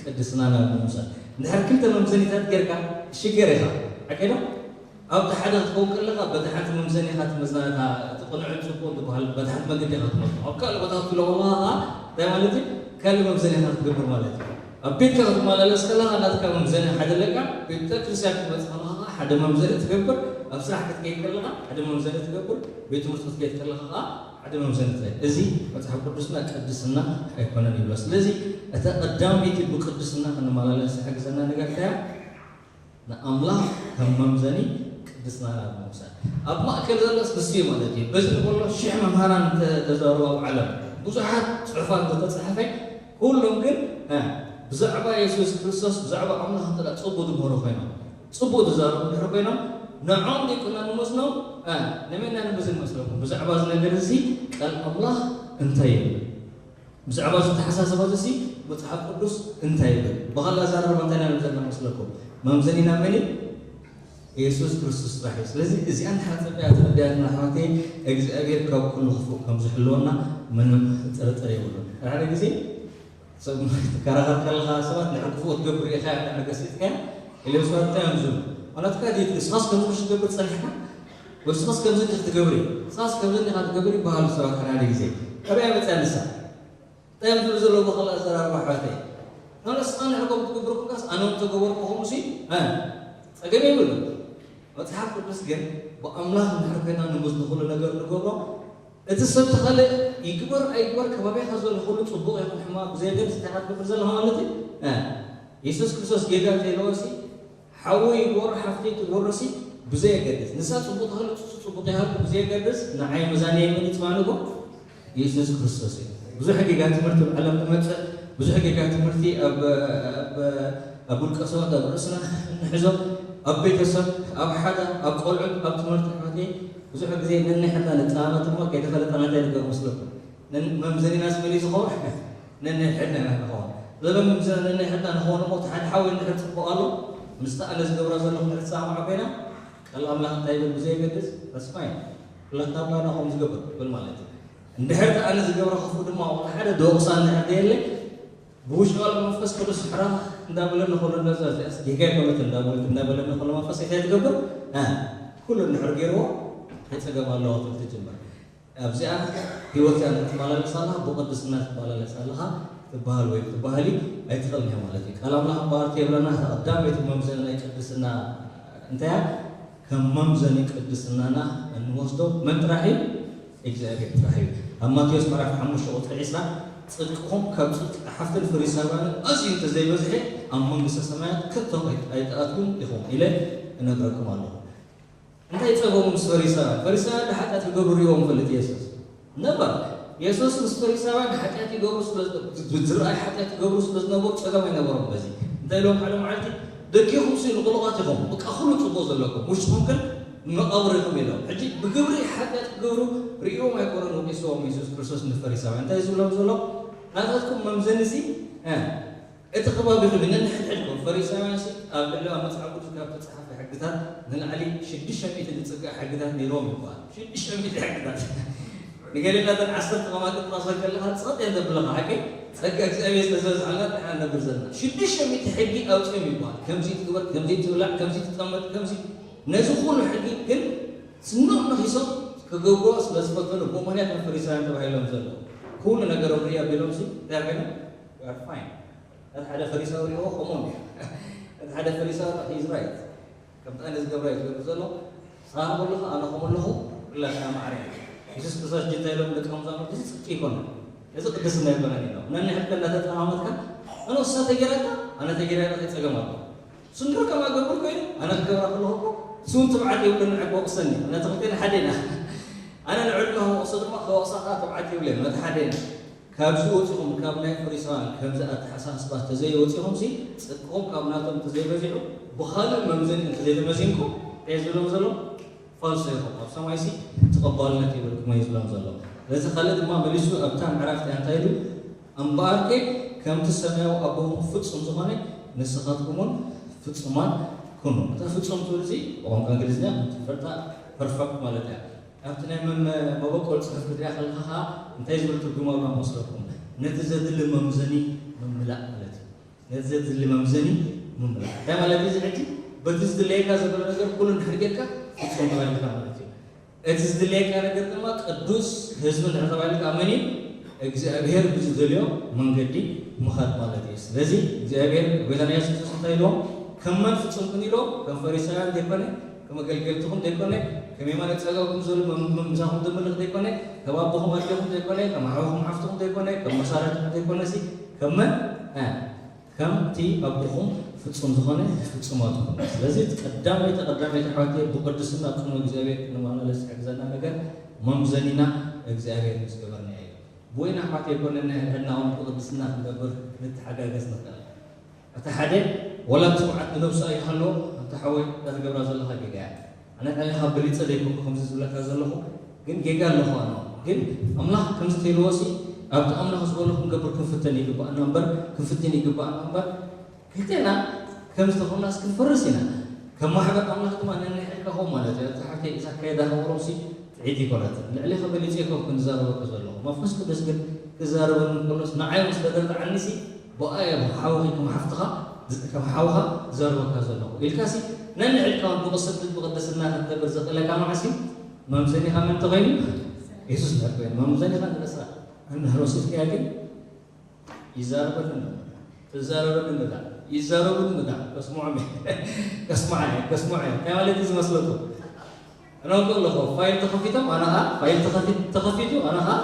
ቅድስናና ምምሳል። እንድሕር ክልተ መምዘኒታት ጌርካ ትሽገር ኢኻ። ሓቀይ ዶ? ኣብቲ ሓደ ክትከውን ከለኻ በቲ ሓንቲ መምዘኒ ኢኻ ትመዝና፣ እታ እቲ ቅኑዕን ጽቡቕን ዝበሃል በቲ ሓንቲ መገዲ ኢኻ ትመዝኖ። ኣብ ካልእ ቦታ ክትብሎ ከለኻ ኸኣ እንታይ ማለት እዩ? ካልእ መምዘኒ ኢኻ ክትገብር ማለት እዩ። ኣብ ቤትካ ክትመላለስ ከለኻ ናትካ መምዘኒ ሓደ ኣለካ፣ ቤተ ክርስቲያን ክትመጽእ ከለኻ ኸኣ ሓደ መምዘኒ ትገብር፣ ኣብ ስራሕ ክትከይድ ከለኻ ሓደ መምዘኒ ትገብር፣ ቤት ትምህርቲ ክትከይድ ከለኻ ኸኣ ሓደ መምዘኒ ጥራይ። እዚ መጽሓፍ ቅዱስና ቅድስና ኣይኮነን ይብሎ። ስለዚ እታ ቀዳመይቲ ብቅድስና ክንመላለስ ዝሕግዘና ነገር እንታይ እያ? ንኣምላኽ ከም መምዘኒ ቅድስናና ብምውሳድ። ኣብ ማእከል ዘሎስ ንሱ እዩ ማለት እዩ። በዚ ንበሎ ሽሕ መምህራን እንተ-፣ ተዛረቡ ኣብ ዓለም ብዙሓት ጽሑፋት እንተተጻሕፈ፣ ኩሎም ግን፣ እ፣ ብዛዕባ የሱስ ክርስቶስ፣ ብዛዕባ ኣምላኽ እንተ ደኣ ጽቡቕ ዝምህሩ ኮይኖም፣ ጽቡቕ ዝዛረቡ እንድሕር ኮይኖም፣ ንዖም ደይኮና ንመዝኖም፣ እ፣ ንመን ኢና ንመዝን መስለኩም? ብዛዕባ እዚ ነገር እዚ ቃል ኣምላኽ እንታይ ይብል? ብዛዕባ እዚ ኣተሓሳስባ እዚ መጽሓፍ ቅዱስ እንታይ ይብል? ብኻልእ ኣዘራርባ እንታይ ኢና ንብል ዘለና መስለኩም? መምዘኒና መን እዩ? የሱስ ክርስቶስ ጥራሕ እዩ። ስለዚ እዚኣ እንድሕር ጸቢቓ ተረዲኣትና ኣሕዋተይ፣ እግዚኣብሔር ካብ ኩሉ ክፉእ ከም ዝሕልወና ምንም ጥርጥር የብሉን። ሓደ ሓደ ግዜ ሰብ ትከራኸር ከለኻ ሰባት ንዕክፉ ክትገብር ኢኻ፣ ንዕገሲጥካ ኢሎም ሰባት እንታይ እዮም ዝብሉ? ዋላ ትካ ዲት ንስኻስ ከምዚ ምሽ ትገብር ጸኒሕካ? ወይ ንስኻስ ከምዚ እንዲኻ ትገብሪ? ንስኻስ ከምዚ እንዲኻ ትገብሪ ይበሃሉ ሰባት ሓደ ሓደ ግዜ። ካበይ መጽያ ንሳ? እንታይ እዮም ዝብሉ ዘለዉ ብኻልእ ኣዘራርባ ኣሕዋተይ? ንስኻ ንዕቆም ትገብር ኮንካስ ኣነ እውን ተገበርኩ ከምኡ ሲ፣ እ፣ ጸገም የብሉን። መጽሓፍ ቅዱስ ግን ብኣምላኽ እንድሕር ኮይና ንምዝኒ ኩሉ ነገር ንገብሮ፣ እቲ ሰብ ተኻልእ ይግበር ኣይግበር፣ ከባቢኻ ዘሎ ኩሉ ጽቡቕ ይኹን ሕማቕ ብዘየገድስ እንታይ ኢኻ ትገብር ዘለኻ ማለት እዩ? እ፣ የሱስ ክርስቶስ ጌጋ እንተኢልዎ ሲ፣ ሓወይ ይግበሮ ሓፍተይ ትግበሮ ሲ፣ ብዘየገድስ፣ ንሳ ጽቡቕ ትሃሉ፣ ንሱ ጽቡቕ ይሃሉ ብዘየገድስ፣ ንዓይ መዛነይ መን እዩ ትማሊ እኮ? የሱስ ክርስቶስ እዩ። ብዙሕ ጌጋ ትምህርቲ ኣብ ዓለም ንመጽእ፣ ብዙሕ ጌጋ ትምህርቲ ኣብ፣ ኣብ፣ ኣብ ውልቀ ሰባት ኣብ ርእስና ንሕዞ፣ ኣብ ቤተሰብ፣ ኣብ ሓዳ፣ ኣብ ቆልዑት፣ ኣብ ትምህርቲ ኣሕዋተይ፣ ብዙሕ ግዜ ነንሕድና ንጠማመት እሞ ከይተፈለጠና እንታይ ንገብር መስለኩም? ነን-፣ መምዘኒናስ መን እዩ ዝኸውን? ነንሕድና ኢና ንኸውን። ስለዚ መምዘኒ ነንሕድና ንኸውን እሞ፣ እቲ ሓደ ሓወይ እንድሕር ጽቡቕ ኣሎ፣ ምስቲ ኣነ ዝገብራ ዘለኹ እንድሕር ትሰማማዕ ኮይና፣ ቃል ኣምላኽ እንታይ ይብል ብዘየገድስ፣ that's fine። ኩላትና እኳ ኢና ከምኡ ዝገብር ይብል ማለት እዩ። እንድሕር እቲ ኣነ ዝገብሮ ክፉእ ድማ፣ ወላ ሓደ ዝወቕሳ እንድሕር ዘየለ፣ ብውሽጣዊ መንፈስ ቅዱስ ሕራኽ እንዳበለኒ ከሎ፣ ነዛ እዚኣስ ጌጋ ኣይኮነትን እንዳበለት፣ እንዳበለኒ ከሎ መንፈስ እንታይ ትገብር? እ፣ ኩሉ እንድሕር ገይርዎ፣ እንታይ ጸገም ኣለዎ ክትብል ትጅምር። ኣብዚኣ ህይወት እያ ትመላለስ ኣለኻ፣ ብቅድስና ትመላለስ ኣለኻ ትበሃል ወይ ትበሃሊ ኣይትኽእልን እያ ማለት እዩ። ቃል ኣምላኽ እምበኣር የብለና፣ እታ ቀዳመይቲ መምዘኒ ናይ ቅድስና እንታይ እያ? ከም መምዘኒ ቅድስናና እንወስዶ መን ጥራሕ እዩ? እግዚኣብሔር ጥራሕ እዩ። ኣብ ማቴዎስ ምዕራፍ ሓሙሽተ ቁፅሪ ዕስራ፣ ጽድቅኹም ካብ ጽድቂ ጸሓፍትን ፈሪሳውያንን ኣዝዩ እንተዘይበዝሐ፣ ኣብ መንግስተ ሰማያት ከቶ ኣይትኣትዉን ኢኹም ኢለ እነግረኩም ኣለኹ። እንታይ ጸገሙ ምስ ፈሪሳውያን? ፈሪሳውያን ንሓጢኣት ክገብሩ ርእይዎም ይፈልጥ የሱስ። ነበር የሱስ ምስ ፈሪሳውያን ሓጢኣት ይገብሩ ስለ ዝነበሩ፣ ዝረኣይ ሓጢኣት ይገብሩ ስለ ዝነበሩ ጸገም ኣይነበሮም። በዚ እንታይ ኢሎም ሓደ መዓልቲ፣ "ደጊኹም ሲ ንቕሉቓት ኢኹም፣ በቃ ኩሉ ጽቡቕ ዘለኩም፣ ውሽጥኹም ግን መቓብር ኢኹም" ኢሎም። ሕጂ ብግብሪ ሓጢኣት ክገብሩ ርእይዎም ኣይኮነን ወቂስዎም የሱስ ክርስቶስ ንፈሪሳውያን። እንታይ ዝብሎም ዘሎ? "ናታትኩም መምዘኒ ሲ፣ እ፣ እቲ ከባቢኹም እዩ ነንሕድሕድኩም። ፈሪሳውያን ሲ ኣብ ልዕሊ ኣብ መጽሓፍ ቅዱስ ካብ ተጻሓፈ ሕግታት ንላዕሊ ሽዱሽተ ሚእቲ ዝጽጋዕ ሕግታት ነይርዎም ይበሃል። ሽዱሽተ ሚእቲ ሕግታት። ንገሊላ እተን ዓሰርተ ከማን ክትጠቕሰን ከለኻ ጸጥ እየን ዘብለኻ፣ ሓቂ? ጸጋ እግዚኣብሔር ስለ ዝበዝሓልና ንሕና ንነብር ዘለና። ሽዱሽተ ሚእቲ ሕጊ ኣውጺኦም ይበሃል። ከምዚ ትግበር፣ ከምዚ ትብላዕ፣ ከምዚ ትጠመት፣ ከምዚ፣ ነዚ ኩሉ ሕጊ ግን ስኖም ነኺሶም ክገብርዎ ስለ ዝፈተኑ፣ ብኡ ምኽንያት እዮም ፈሪሳውያን ተባሂሎም ዘለዉ። ኩሉ ነገሮም ርእይ ኣቢሎም ሲ እንታይ ኮይኖም? You are fine። ነቲ ሓደ ፈሪሳዊ ሪእዎ ከምኡ እንዲያ። ነቲ ሓደ ፈሪሳዊ ሪእዎ፣ he is right። ከምቲ ኣነ ዝገብራ እዩ ዝገብር ዘሎ። ንስኻ ከለኻ ኣነ ከምኡ ኣለኹ፣ ኩላትና ማዕረ ኢና። የሱስ ክርስቶስ እንታይ ኢሎም ደቀ መዛሙርቱ? እዚ ጽድቂ ኣይኮነን። እዚ ቅድስና ኣይኮነን ኢሎም። ነንሕድካ እንዳተጠማመትካ፣ ኣነ ንሳ ተጌራታ፣ ኣነ ተጌራ ኢለ ከይጸገም ኣሎ። ስንድሮ ከማ ገብር ኮይኑ፣ ኣነ ክገብራ ከለኹ እኮ፣ እሱ እውን ትብዓት የብሉን፣ ንዓይ ክወቕሰኒ። ነቲ ክልቴና ሓደ ኢና። ኣነ ንዕድመ ክወቕሶ ድማ፣ ክወቕሳ ከኣ ትብዓት የብለይን። ነቲ ሓደ ኢና። ካብዚ ወጺኹም፣ ካብ ናይ ፈሪሳውያን ከምዚ ኣተሓሳስባ እንተዘይወጺኹምሲ፣ ጽድቅኹም ካብ ናቶም እንተዘይበዚሑ፣ ብኻልእ መምዘኒ እንተዘይተመዚንኩም፣ እንታይ ዝብሎም ዘሎ? ፋልሶ ኢኹም፣ ኣብ ሰማይሲ ተቐባልነት የብልኩም እዩ ዝብሎም ዘሎ። ስለዚ ካልእ ድማ መሊሱ ኣብታ ምዕራፍ እቲኣ እንታይ ኢሉ? "እምበኣርከ ከምቲ ሰማያዊ ኣቦኹም ፍጹም ዝኾነ፣ ንስኻትኩም እውን ፍጹማት ኩኑ።" እታ ፍጹም ትብል እዚ ብቋንቋ እንግሊዝኛ ከምቲ ትፈልጣ ፐርፈክት ማለት እያ። ኣብቲ ናይ መ-፣ መ-፣ መበቆል ጽሑፍ ክትሪኣ ከለኻ ኸኣ እንታይ ዝብል ትርጉም ኣለዋ መስለኩም? ነቲ ዘድሊ መምዘኒ ምምላእ ማለት እዩ። ነቲ ዘድሊ መምዘኒ ምምላእ። እንታይ ማለት እዩ እዚ ሕጂ? በቲ ዝድለየካ ዘሎ ነገር ኩሉ እንድሕር ጌርካ ፍጹም ተባሂልካ ማለት እዩ። እቲ ዝድለየካ ነገር ድማ ቅዱስ ህዝቢ እንድሕር ተባሂልካ መን እዩ? እግዚኣብሔር ብዝደልዮ መንገዲ ምኻድ ማለት እዩ። ስለዚ እግዚኣብሔር ጎይታና የሱስ ክርስቶስ እንታይ ኢልዎም? ከም መን ፍጹም ኩኑ ኢልዎም? ከም ፈሪሳውያን ዘይኮነ፣ ከም ኣገልገልትኹም ዘይኮነ፣ ከም የማነ ጸጋኩም ዘሎ መም-፣ መም-፣ ምሳኹም ዘምልኽ ዘይኮነ፣ ከም ኣቦኹም ኣዴኹም ዘይኮነ፣ ከም ሓውኹም ሓፍትኹም ዘይኮነ፣ ከም መሳርሕትኹም ዘይኮነ ሲ፣ ከም መን? እ፣ ከምቲ ኣቦኹም ፍጹም ዝኾነ ፍጹማት ኩኑ። ስለዚ ቀዳመይቲ፣ ቀዳመይቲ ኣሕዋተይ ብቅድስና ቅድሚ እግዚኣብሔር ክንመላለስ ዝሕግዘና ነገር መምዘኒና እግዚኣብሔር ምስ ገበርና እዩ። ብወይና ኣሕዋተይ ኣይኮነን ናይ ሕድሕድና እውን ብቅድስና ክንነብር ክንተሓጋገዝ ንኽእል። እቲ ሓደ ወላ እቲ ትብዓት ንነብሱ ኣይሃልዎ፣ ኣንታ ሓወይ እዛ ትገብራ ዘለኻ ጌጋ እያ። ኣነ ንዓኻ በሊጸ ዘይኮንኩ ከምዚ ዝብለካ ዘለኹ፣ ግን ጌጋ ኣለኹ ኣነ። ግን ኣምላኽ ከምዚ ተይልዎሲ፣ ኣብቲ ኣምላኽ ዝበሎ ክንገብር ክንፍተን ይግባኣና እምበር፣ ክንፍትን ይግባኣና እምበር፣ ክልቴና ከም ዝተኾናስ ክንፈርስ ኢና። ከም ማሕበር ኣምላኽ ድማ ነንሕድካ ኾም ማለት እዩ። ኣብቲ ሓፍተይ እዛ ኣካይዳ ከቕርብሲ ጥዒት ይኮነትን። ልዕሌኻ በሊጸ ይኮንኩ ንዛረበካ ዘለኹ። መንፈስ ቅዱስ ግን ክዛረበኒ እንከሎስ ንዓይ ምስ ተደርድዓኒሲ፣ ብኣየ ሓውኺ ከም ሓፍትኻ፣ ከም ሓውኻ ዝዛረበካ ዘለኹ። ኢልካሲ ነንሕድካ እውን ብቕስድት ብቅድስና ክትነብር ዘኽእለካ መዓስ እዩ? መምዘኒኻ መን ተኾይኑ? የሱስ እንድሕር ኮይኑ። መምዘኒኻ ንነስራ እንድሕር ወሲድካያ ግን ይዛረበኒ ኣሎ። ትዛረበኒ ምዳ፣ ይዛረቡኒ ምዳ፣ ከስምዖም እየ። ከስምዓ እየ፣ ከስምዖ እየ። እንታይ ማለት እዩ ዝመስለኩም? እነውቅእ ኣለኹ፣ ፋይል ተኸፊቶም፣ ኣነ ኸዓ ፋይል ተኸፊት-፣ ተኸፊቱ፣ ኣነ ኸዓ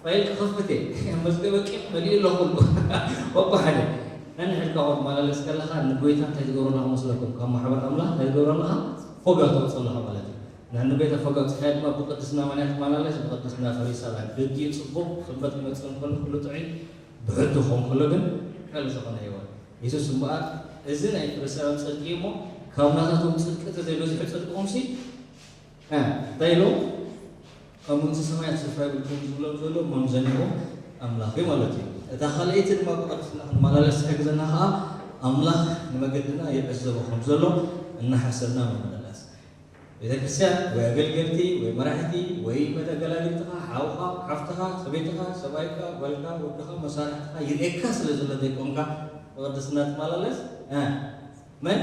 ፋይል ክኸፍት እየ። መዝገበ ቂም መሊኡ ኣለኹ ኩሉ። በብሓደ። ነንሕድካ ኸዓ ክትመላለስ ከለኻ፣ ንጎይታ እንታይ ትገብረላ ክመስለኩም? ካብ ማሕበር ኣምላኽ እንታይ ትገብረለኻ? ፎጋ ተውፅእ ኣለኻ ማለት እዩ። ንሕንጎይታ ፈጋጽካ ድማ ብቅድስና መን እያ ትመላለስ? ብቅድስና ፈሪሳውያን። ደጊኡ ጽቡቕ፣ ሰንበት ክመጽእ እንከሎ ኩሉ ጥዑይ፣ ብሕቱ ክኸውን ከሎ ግን ካልእ ዝኾነ ህይወት። የሱስ እምበኣር፣ እዚ ናይ ፈሪሳውያን ጽድቂ እሞ፣ ካብ ናታቶም ጽድቂ እንተዘይበዚሑ ጽድቅኹምሲ፣ እ፣ እንታይ ኢሉ? ኣብ መንግስቲ ሰማያት ስፍራ የብልኩምን ዝብሎም ዘሎ መምዘኒኹም ኣምላኽ እዩ ማለት እዩ። እታ ካልኣይቲ ድማ ብቅድስና ክንመላለስ ዝሕግዘና ኸኣ፣ ኣምላኽ ንመገድና ይዕዘቦ ከም ዘሎ እናሓሰብና ምምልላስ። ቤተ ክርስቲያን ወይ ኣገልገልቲ ወይ መራሕቲ ወይ መተገላገልትኻ፣ ሓውኻ፣ ሓፍትኻ፣ ሰበይትኻ፣ ሰብኣይካ፣ ጓልካ፣ ወድኻ፣ መሳርሕትኻ ይርእየካ ስለ ዘሎ ዘይኮንካ ብቅድስና ትመላለስ፣ እ፣ መን?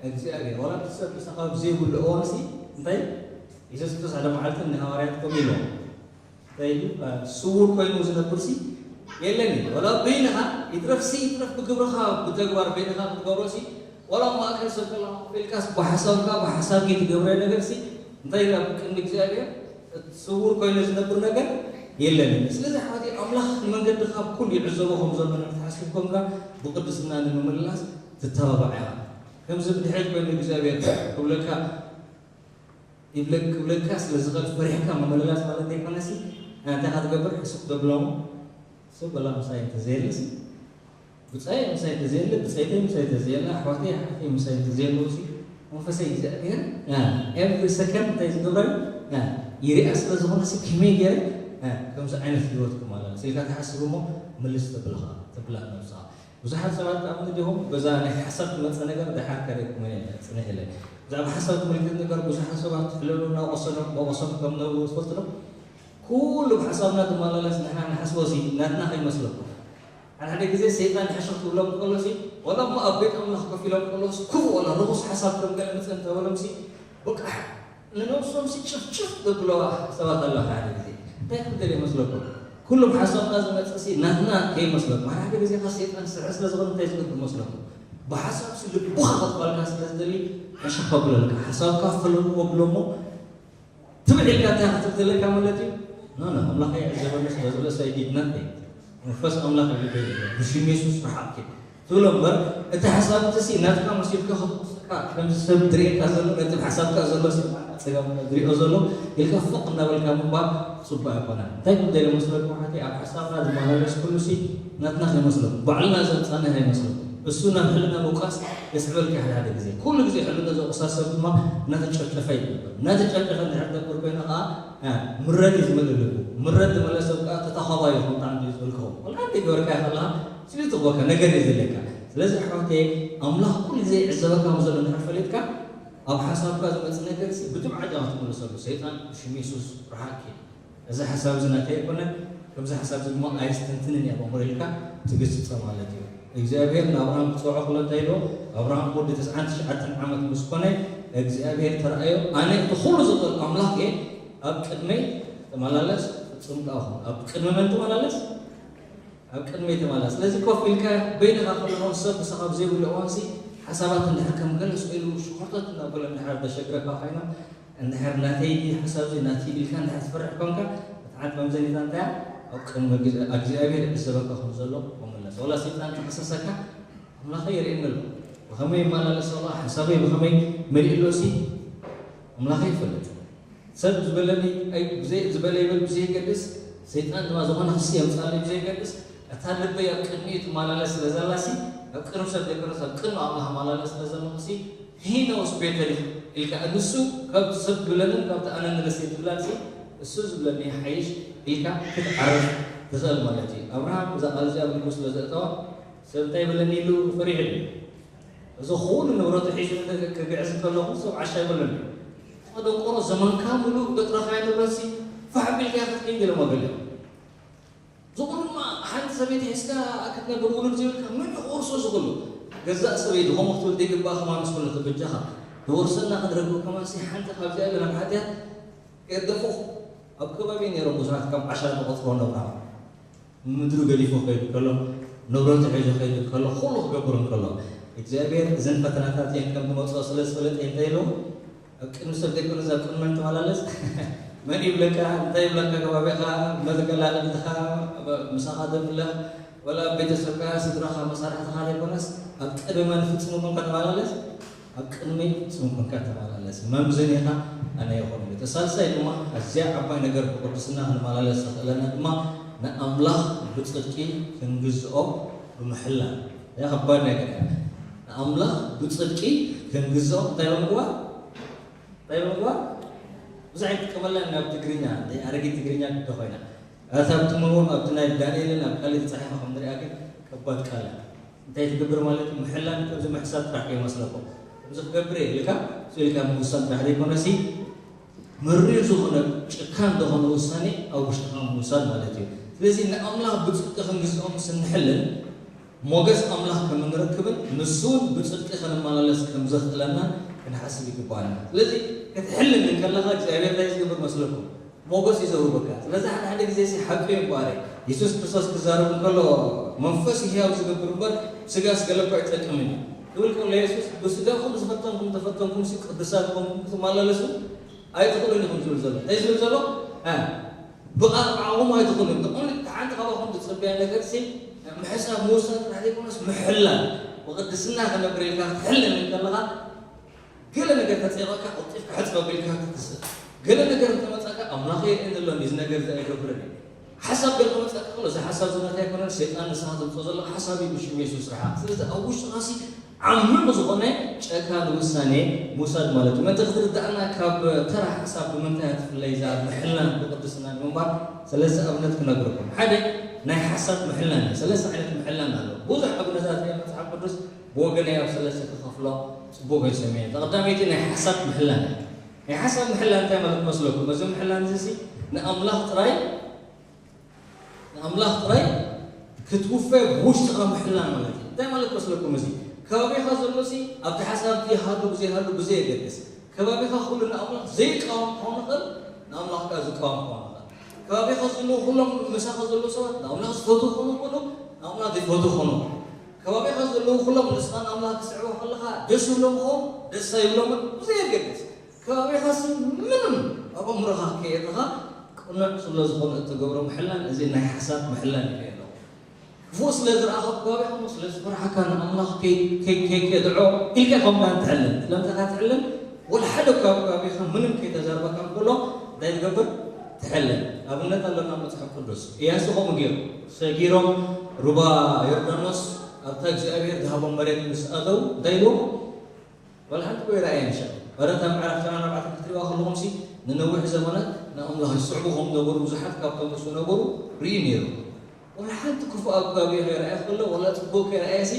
እግዚኣብሔር። ዋላ እቲ ሰብ ምሳኻ ኣብ ዘይብሉ እዋንሲ እንታይ? የሱስ ክርስቶስ ሓደ መዓልቲ ንሃዋርያት ከምኡ ኢልዎም፣ እንታይ ኢሉ? እ፣ ስዉር ኮይኑ ዝነብር ሲ የለን እዩ። ወላ በይንኻ ይትረፍ ሲ ይትረፍ ብግብርኻ ብተግባር በይንኻ ክትገብሮ ሲ፣ ወላ ኣብ ማእከል ሰብ ከለኻ ኮፍ ኢልካስ ብሓሳብካ ብሓሳብኪ ትገብረዮ ነገር ሲ እንታይ ኢሉ ኣብ ቅድሚ እግዚኣብሔር ስዉር ኮይኑ ዝነብር ነገር የለን እዩ። ስለዚ ኣሕዋተይ ኣምላኽ ንመንገድኻ ብኩሉ ይዕዘቦ ከም ዘሎ ንድሕር ትሓስብ ኮንካ ብቅድስና ንምምላስ ትተባባዕ ኢኻ። ከምዚ ብድሕሪት ኮይኑ እግዚኣብሔር ክብለካ ይብለክ ክብለካ ስለ ዝኽእል ፈሪሕካ ምምልላስ ማለት ዘይኮነሲ እንታይ ኢኻ ትገብር? ሕስብ ተብሎም ሰብ በላ ምሳይ እንተዘየለሲ ብጻይ ምሳይ እንተዘየለ ብጸይተይ ምሳይ እንተዘየለ ኣሕዋተይ ኣሓተይ ምሳይ እንተዘየለውሲ መንፈሰይ እግዚኣብሔር every second እንታይ ዝገብረኒ ይሪኣ ስለ ዝኾነሲ ከመይ ገይረ ከምዚ ዓይነት ህይወት ክመላለስ ኢልካ ትሓስብ እሞ ምልስ ተብልኻ ተብላ ነብስኻ። ብዙሓት ሰባት ኣብ ንዲኹም በዛ ናይ ሓሳብ ትመፀ ነገር ደሓር ከሪእኩሞ እየ ፅንሕ ኢለ ብዛዕባ ሓሳብ ትምልከት ነገር ብዙሓት ሰባት ትሕለሉ እናቆሰሎም ቆቆሶም ከም ነብሩ ትፈልጡ ዶ? ኩሉ ብሓሳብና ትመላለስ ንሕና ንሓስቦ ሲ ናትና ከይመስለኩም። ሓደ ሓደ ግዜ ሰይጣን ሕሸኽ ክብሎም ከሎ ሲ ወላ እሞ ኣብ ቤት ኣምላኽ ኮፍ ኢሎም ከሎ ሲ ክፉእ ወላ ርኹስ ሓሳብ ከም ገለ ምፅእ እንተበሎም ሲ በቃ ንነብሶም ሲ ጭፍጭፍ ዘብለዋ ሰባት ኣለዋ ሓደ ግዜ እንታይ ክብደል ይመስለኩም? ኩሉ ብሓሳብና ዝመፅእ ሲ ናትና ከይመስለኩም ሓደ ሓደ ግዜ ካ ሰይጣን ስርሒ ስለ ዝኾነ እንታይ ዝገብር መስለኩም? ብሓሳብ ሲ ልቡኻ ከጥፋልካ ስለ ዝደሊ ሕሸኽ ከብለልካ ሓሳብካ ፈለልዎ ብሎ እሞ ትብዕ ኢልካ እንታይ ክትብል ዘለካ ማለት እዩ? ኖ ኖ ኣምላኸ ይዕዘበሉ ስለ ዝብለ so I did nothing። መንፈስ ኣምላኽ ይብል ብሽም የሱስ ርሓቕ ኪድ ትብሎ እምበር እቲ ሓሳብ እቲ ሲ ናትካ መሲልካ ክትወስካ ከምዚ ሰብ ዝርእየካ ዘሎ ነቲ ብሓሳብካ ዘሎ ሲ ጸጋም ዝሪኦ ዘሎ ኢልካ ፎቕ እናበልካ ምንባር ጽቡቅ ኣይኮነን። እንታይ ክብል ደልየ መስለኩም ሓተይ ኣብ ሓሳብና ዝመላለስ ኩሉ ሲ ናትና ከይመስለኩም ባዕልና ዘምጻና ከይመስለኩም እሱ ናብ ሕልና ምውቃስ የስዕበልካ ሓደ ሓደ ግዜ ኩሉ ግዜ ሕልና ዘውቅሳ ሰብ ድማ እናተጨፍጨፈ ይነብር እናተጨፍጨፈ እንድሕር ትነብር ኮይና ከዓ ምረት እዩ ዝመልእ ልቡ። ምረት ዝመልእ ሰብ ከዓ ተተኻባዩ ከም ብጣዕሚ እዩ ዝብል ክኸውን። ወላ ሓንቲ ገበርካዮ ከለኻ ስለ ትኽበካ ነገር እዩ ዘለካ። ስለዚ ኣሕዋተየ ኣምላኽ ኩሉ ግዜ ይዕዘበካ ከም ዘሎ እንድሕር ፈሊጥካ ኣብ ሓሳብካ ዝመፅእ ነገር ሲ ብትብዓት ኢኻ ክትምልሰሉ። ሰይጣን ብሽም የሱስ ርሓቅ ኪድ። እዚ ሓሳብ እዚ ናተይ ኣይኮነን፣ ከምዚ ሓሳብ እዚ ድማ ኣየስተንትንን እየ ኣእምሮ ኢልካ ትግስፆ ማለት እዩ። እግዚኣብሔር ንኣብርሃም ክፅውዖ ከሎ እንታይ ኢልዎ? ኣብርሃም ወዲ ተስዓን ትሽዓተን ዓመት ምስ ኮነ እግዚኣብሔር ተራእዮ፣ ኣነ እቲ ኩሉ ዝኽእል ኣምላኽ እየ፣ ኣብ ቅድመይ ተመላለስ፣ ፍጹም ከኣ ኩን። ኣብ ቅድሚ መን ትመላለስ? ኣብ ቅድመይ ተመላለስ። ስለዚ ኮፍ ኢልካ በይንኻ ከለኻ ሰብ ምሳኻ ኣብ ዘይብሉ እዋንሲ ሓሳባት እንድሕር ከም ገለ ስቕ ኢሉ ሽኾርተት እናበለ እንድሕር ዘሸግረካ ኮይና እንድሕር ናተይ ድዩ ሓሳብ እዚ ናተይ ኢልካ እንድሕር ትፈርሕ ኮንካ፣ እቲ ሓንቲ መምዘኒታ እንታይ እያ? ኣብ ቅድሚ ግዜ እግዚኣብሔር ይዕዘበካ ከም ዘሎ መመለስ። ዋላ ሰይጣን ክኸሰሰካ ኣምላኸይ የርእየኒ ኣሎ። ብኸመይ ይመላለስ ኣሎ፣ ሓሳበይ ብኸመይ መሊኡ ኣሎ ሲ ኣምላኸይ ይፈልጥ። ሰብ ዝበለኒ ኣይ ብዘይ ዝበለ ይበል ብዘየገድስ፣ ሰይጣን ድማ ዝኾነ ክሲ የምጻለይ ብዘየገድስ፣ እታ ልበይ ኣብ ቅድሚኡ ትመላለስ ስለ ዘላሲ፣ ኣብ ቅድሚ ሰብ ዘይኮነስ ኣብ ቅድሚ ኣምላኽ እመላለስ ስለ ዘለኹሲ፣ He knows better ኢልካ ንሱ ካብቲ ሰብ ትብለንን ካብቲ ኣነ ንለሰይ ትብላንሲ እሱ ዝብለኒ ይሓይሽ ኢልካ ክትዓርፍ ትኽእል ማለት እዩ። ኣብርሃም እዛ ቃል እዚኣ ኣብ ልቡ ስለ ዘእተዋ ሰብ እንታይ ይብለኒ ኢሉ ፈሪሑ እዩ። እዚ ኩሉ ንብረቱ ሒዙ ክግዕዝ ከለኹ ሰብ ዓሻ ይብለኒ። ደንቆሮ ዘመንካ ሙሉእ ገጥረኻዮ ንብረትሲ ፋሕ ቢልካ ክትከይድ ኢሎሞ ገሊኦም። ዝኹሉ ድማ ሓንቲ ሰበይቲ ሒዝካ ክትነብር ውሉድ ዘይብልካ መን እዩ ክወርሶ ዝኽእሉ? ገዛእ ሰበይ ድኾሞ ክትብል ዘይግባእ ከማን ዝኽእሉ በጃኻ ዝወርሰና ክትረክብ ከማንሲ ሓንቲ ካብዚኣ ኢለ ናብ ሓጢኣት ከየደፉ ኣብ ከባቢ ነይሮም ብዙሓት ካብ ዓሻ ተቆጽሮ ነብራ ምድሩ ገዲፎ ከይዱ ከሎ ንብረቱ ሒዙ ከይዱ ከሎ ኩሉ ክገብር እንከሎ እግዚኣብሔር እዘን ፈተናታት እየን ከም ዝመፅኦ ስለ ዝፈለጠ እንታይ ኢሉ ኣብ ቅድሚ ሰብ ዘይኮነስ ኣብ ቅድሚ መን ተመላለስ? መን ይብለካ? እንታይ ይብለካ? ከባቢኻ፣ መተከላልነትኻ፣ ምሳኻ ዘምልኽ፣ ወላ ኣብ ቤተሰብካ፣ ስድራኻ፣ መሳርሕትኻ ዘይኮነስ ኣብ ቅድሚ መን ፍጹም ኮንካ ተመላለስ? ኣብ ቅድመይ ፍጹም ኮንካ ተመላለስ። መምዘኒኻ ኣነ ይኹን። እቲ ሳልሳይ ድማ ኣዝያ ዓባይ ነገር ብቅድስና ክንመላለስ ዘኽእለና ድማ ንኣምላኽ ብጽድቂ ክንግዝኦ ብምሕላን። እዚኣ ከባድ ነገር እያ። ንኣምላኽ ብጽድቂ ክንግዝኦ እንታይ ብምግባር? እንታይ ብምግባር? ብዙሕ ኣይንጥቀመላን ኢና ኣብ ትግርኛ፣ እንተይ ኣረጊት ትግርኛ እንተኾይና። ኣታ ኣብ ትምንዎም ኣብቲ ናይ ዳንኤልን ኣብ ካልእ ተጻሒፋ ከም ንሪኣ ግን ከባድ ቃል እያ። እንታይ ትገብር ማለት እዩ? ምሕላን ከምዚ ምሕሳብ ጥራሕ ከይመስለኩም። ከምዚ ክገብር እየ ኢልካ፣ ስቕ ኢልካ ምውሳን ጥራሕ ዘይኮነሲ፣ መሪር ዝኾነ ጭካን ዝኾነ ውሳኔ ኣብ ውሽጥኻ ምውሳድ ማለት እዩ። ስለዚ ንኣምላኽ ብጽድቂ ክንግዝኦ ምስ እንሕልን ሞገስ ኣምላኽ ከም እንረክብን ንሱ እውን ብጽድቂ ክንመላለስ ከም ዘኽእለና ክንሓስብ ይግባና። ስለዚ ክትሕልን እንከለኻ እግዚኣብሔር እንታይ ዝገብር መስለኩም? ሞገስ እዩ ዘውህበካ። ስለዚ ሓደ ሓደ ግዜ ሲ ሓቂ እዩ እምበኣር፣ የሱስ ክርስቶስ ክዛረብ እንከሎ፣ መንፈስ ህያው ዝገብር እምበር ስጋስ ገለ እኳ ኣይጠቅምን እዩ ክብል ከሎ፣ የሱስ ብስጋኹም ዝፈተንኩም ተፈተንኩም ሲ ቅዱሳት ኮንኩም ክትመላለሱ ኣይትኽእሉን ኢኹም ዝብል ዘሎ። እንታይ ዝብል ዘሎ? እ፣ ብኣርባዕኹም ኣይትኽእሉን። ንቕድሚት ሓንቲ ካባኹም ዝጽበያ ነገር ሲ ምሕሳብ ምውሳድ ጥራሕ ዘይኮነስ ምሕላን፣ ብቕድስና ክነብር ኢልካ ክትሕልን እንከለኻ፣ ገለ ነገር ተጸይቐካ ቀልጢፍካ ሕጽብ ኣቢልካ ክትስእ። ገለ ነገር እንተመጻካ ኣምላኽ የርእየኒ ኣሎ፣ እዚ ነገር እዚ ኣይገብርን እየ። ሓሳብ ገለ ክመጻካ ከሎ፣ እዚ ሓሳብ እዚ ናተይ ኣይኮነን፣ ሰይጣን ንስኻ ተምጽኦ ዘለኻ ሓሳብ እዩ፣ ብሽም የሱስ ርሓቕ። ስለዚ ኣብ ውሽጥኻ ሲ ዓሚቕ ዝኾነ ጨካን ውሳኔ ምውሳድ ማለት እዩ። ምእንቲ ክትርድኣና ካብ ተራ ሓሳብ ብምንታይ እያ ትፍለይ እዛ ምሕላን ብቅድስና ንምንባር ሰለስተ ኣብነት ክነግረኩም። ሓደ ናይ ሓሳብ ምሕላን እዩ። ሰለስተ ዓይነት ምሕላን ኣሎ። ብዙሕ ኣብነታት ናይ መጽሓፍ ቅዱስ ብወገነይ ኣብ ሰለስተ ክኸፍሎ ጽቡቕ ኮይኑ ሰሚዐ። እቲ ቀዳመይቲ ናይ ሓሳብ ምሕላን እዩ። ናይ ሓሳብ ምሕላን እንታይ ማለት መስለኩም? እዚ ምሕላን እዚ ሲ ንኣምላኽ ጥራይ ንኣምላኽ ጥራይ ክትውፈ ብውሽጥኻ ምሕላን ማለት እዩ። እንታይ ማለት መስለኩም? እዚ ከባቢኻ ዘሎ ሲ ኣብቲ ሓሳብ ይሃሉ ብዘይሃሉ ብዘየገድስ፣ ከባቢኻ ኩሉ ንኣምላኽ ዘይቃወም ክኸውን ይኽእል፣ ንኣምላኽ ከኣ ዝቃወም ክኸውን ይኽእል። ከባቢኻ ዘለዉ ኩሎም ምሳኻ ዘለዉ ሰባት ንኣምላኽ ዝፈትዉ ክኾኑ ይኽእሉ፣ ንኣምላኽ ዘይፈትዉ ክኾኑ ይኽእሉ። ከባቢኻ ዘለዉ ኩሎም ንስኻ ንኣምላኽ ክትስዕቦ ከለኻ ደስ ይብሎም ይኸውን፣ ደስ ኣይብሎምን ብዘየገድስ፣ ከባቢኻ ሲ ምንም ኣብ ኣእምሮኻ ከየእተኻ ቅኑዕ ስለ ዝኾነ እትገብሮ ምሕላን፣ እዚ ናይ ሓሳብ ምሕላን ይበሃል። ክፉእ ስለ ዝረኣኻ ኣብ ከባቢኻ እሞ ስለ ዝፈርሓካ ንኣምላኽ ከይ-፣ ከይ-፣ ከይ-፣ ከየድዖ ኢልካ ኢኻ ከምኡ ትሕልን። ስለምንታይ ኢኻ ትሕልን? ወላ ሓደ እኳ ኣብ ከባቢኻ ምንም ከይተዛረበካ እንከሎ እንታይ ትገብር? ትሕልን። ኣብነት ኣለና ኣብ መጽሓፍ ቅዱስ። እያሱ ከምኡ ገይሩ። ሰጊሮም ሩባ ዮርዳኖስ ኣብታ እግዚኣብሔር ዝሃቦም መሬት ምስ ኣተው እንታይ ኢልዎም? ወላ ሓንቲ እኮ ይረኣየን ሻዕ። ወረታ ምዕራፍ ሸሞንተ ኣርባዕተ ክትሪእዋ ከለኹም ሲ ንነዊሕ ዘመናት ንኣምላኽ ይስዕቡ ከም ዝነበሩ ብዙሓት ካብቶም እሱ ነበሩ ርእዩ ነይሩ። ወላ ሓንቲ ክፉእ ኣብ ከባቢኡ ከይረኣየ ከሎ፣ ወላ ጽቡቕ ከይረኣየ ሲ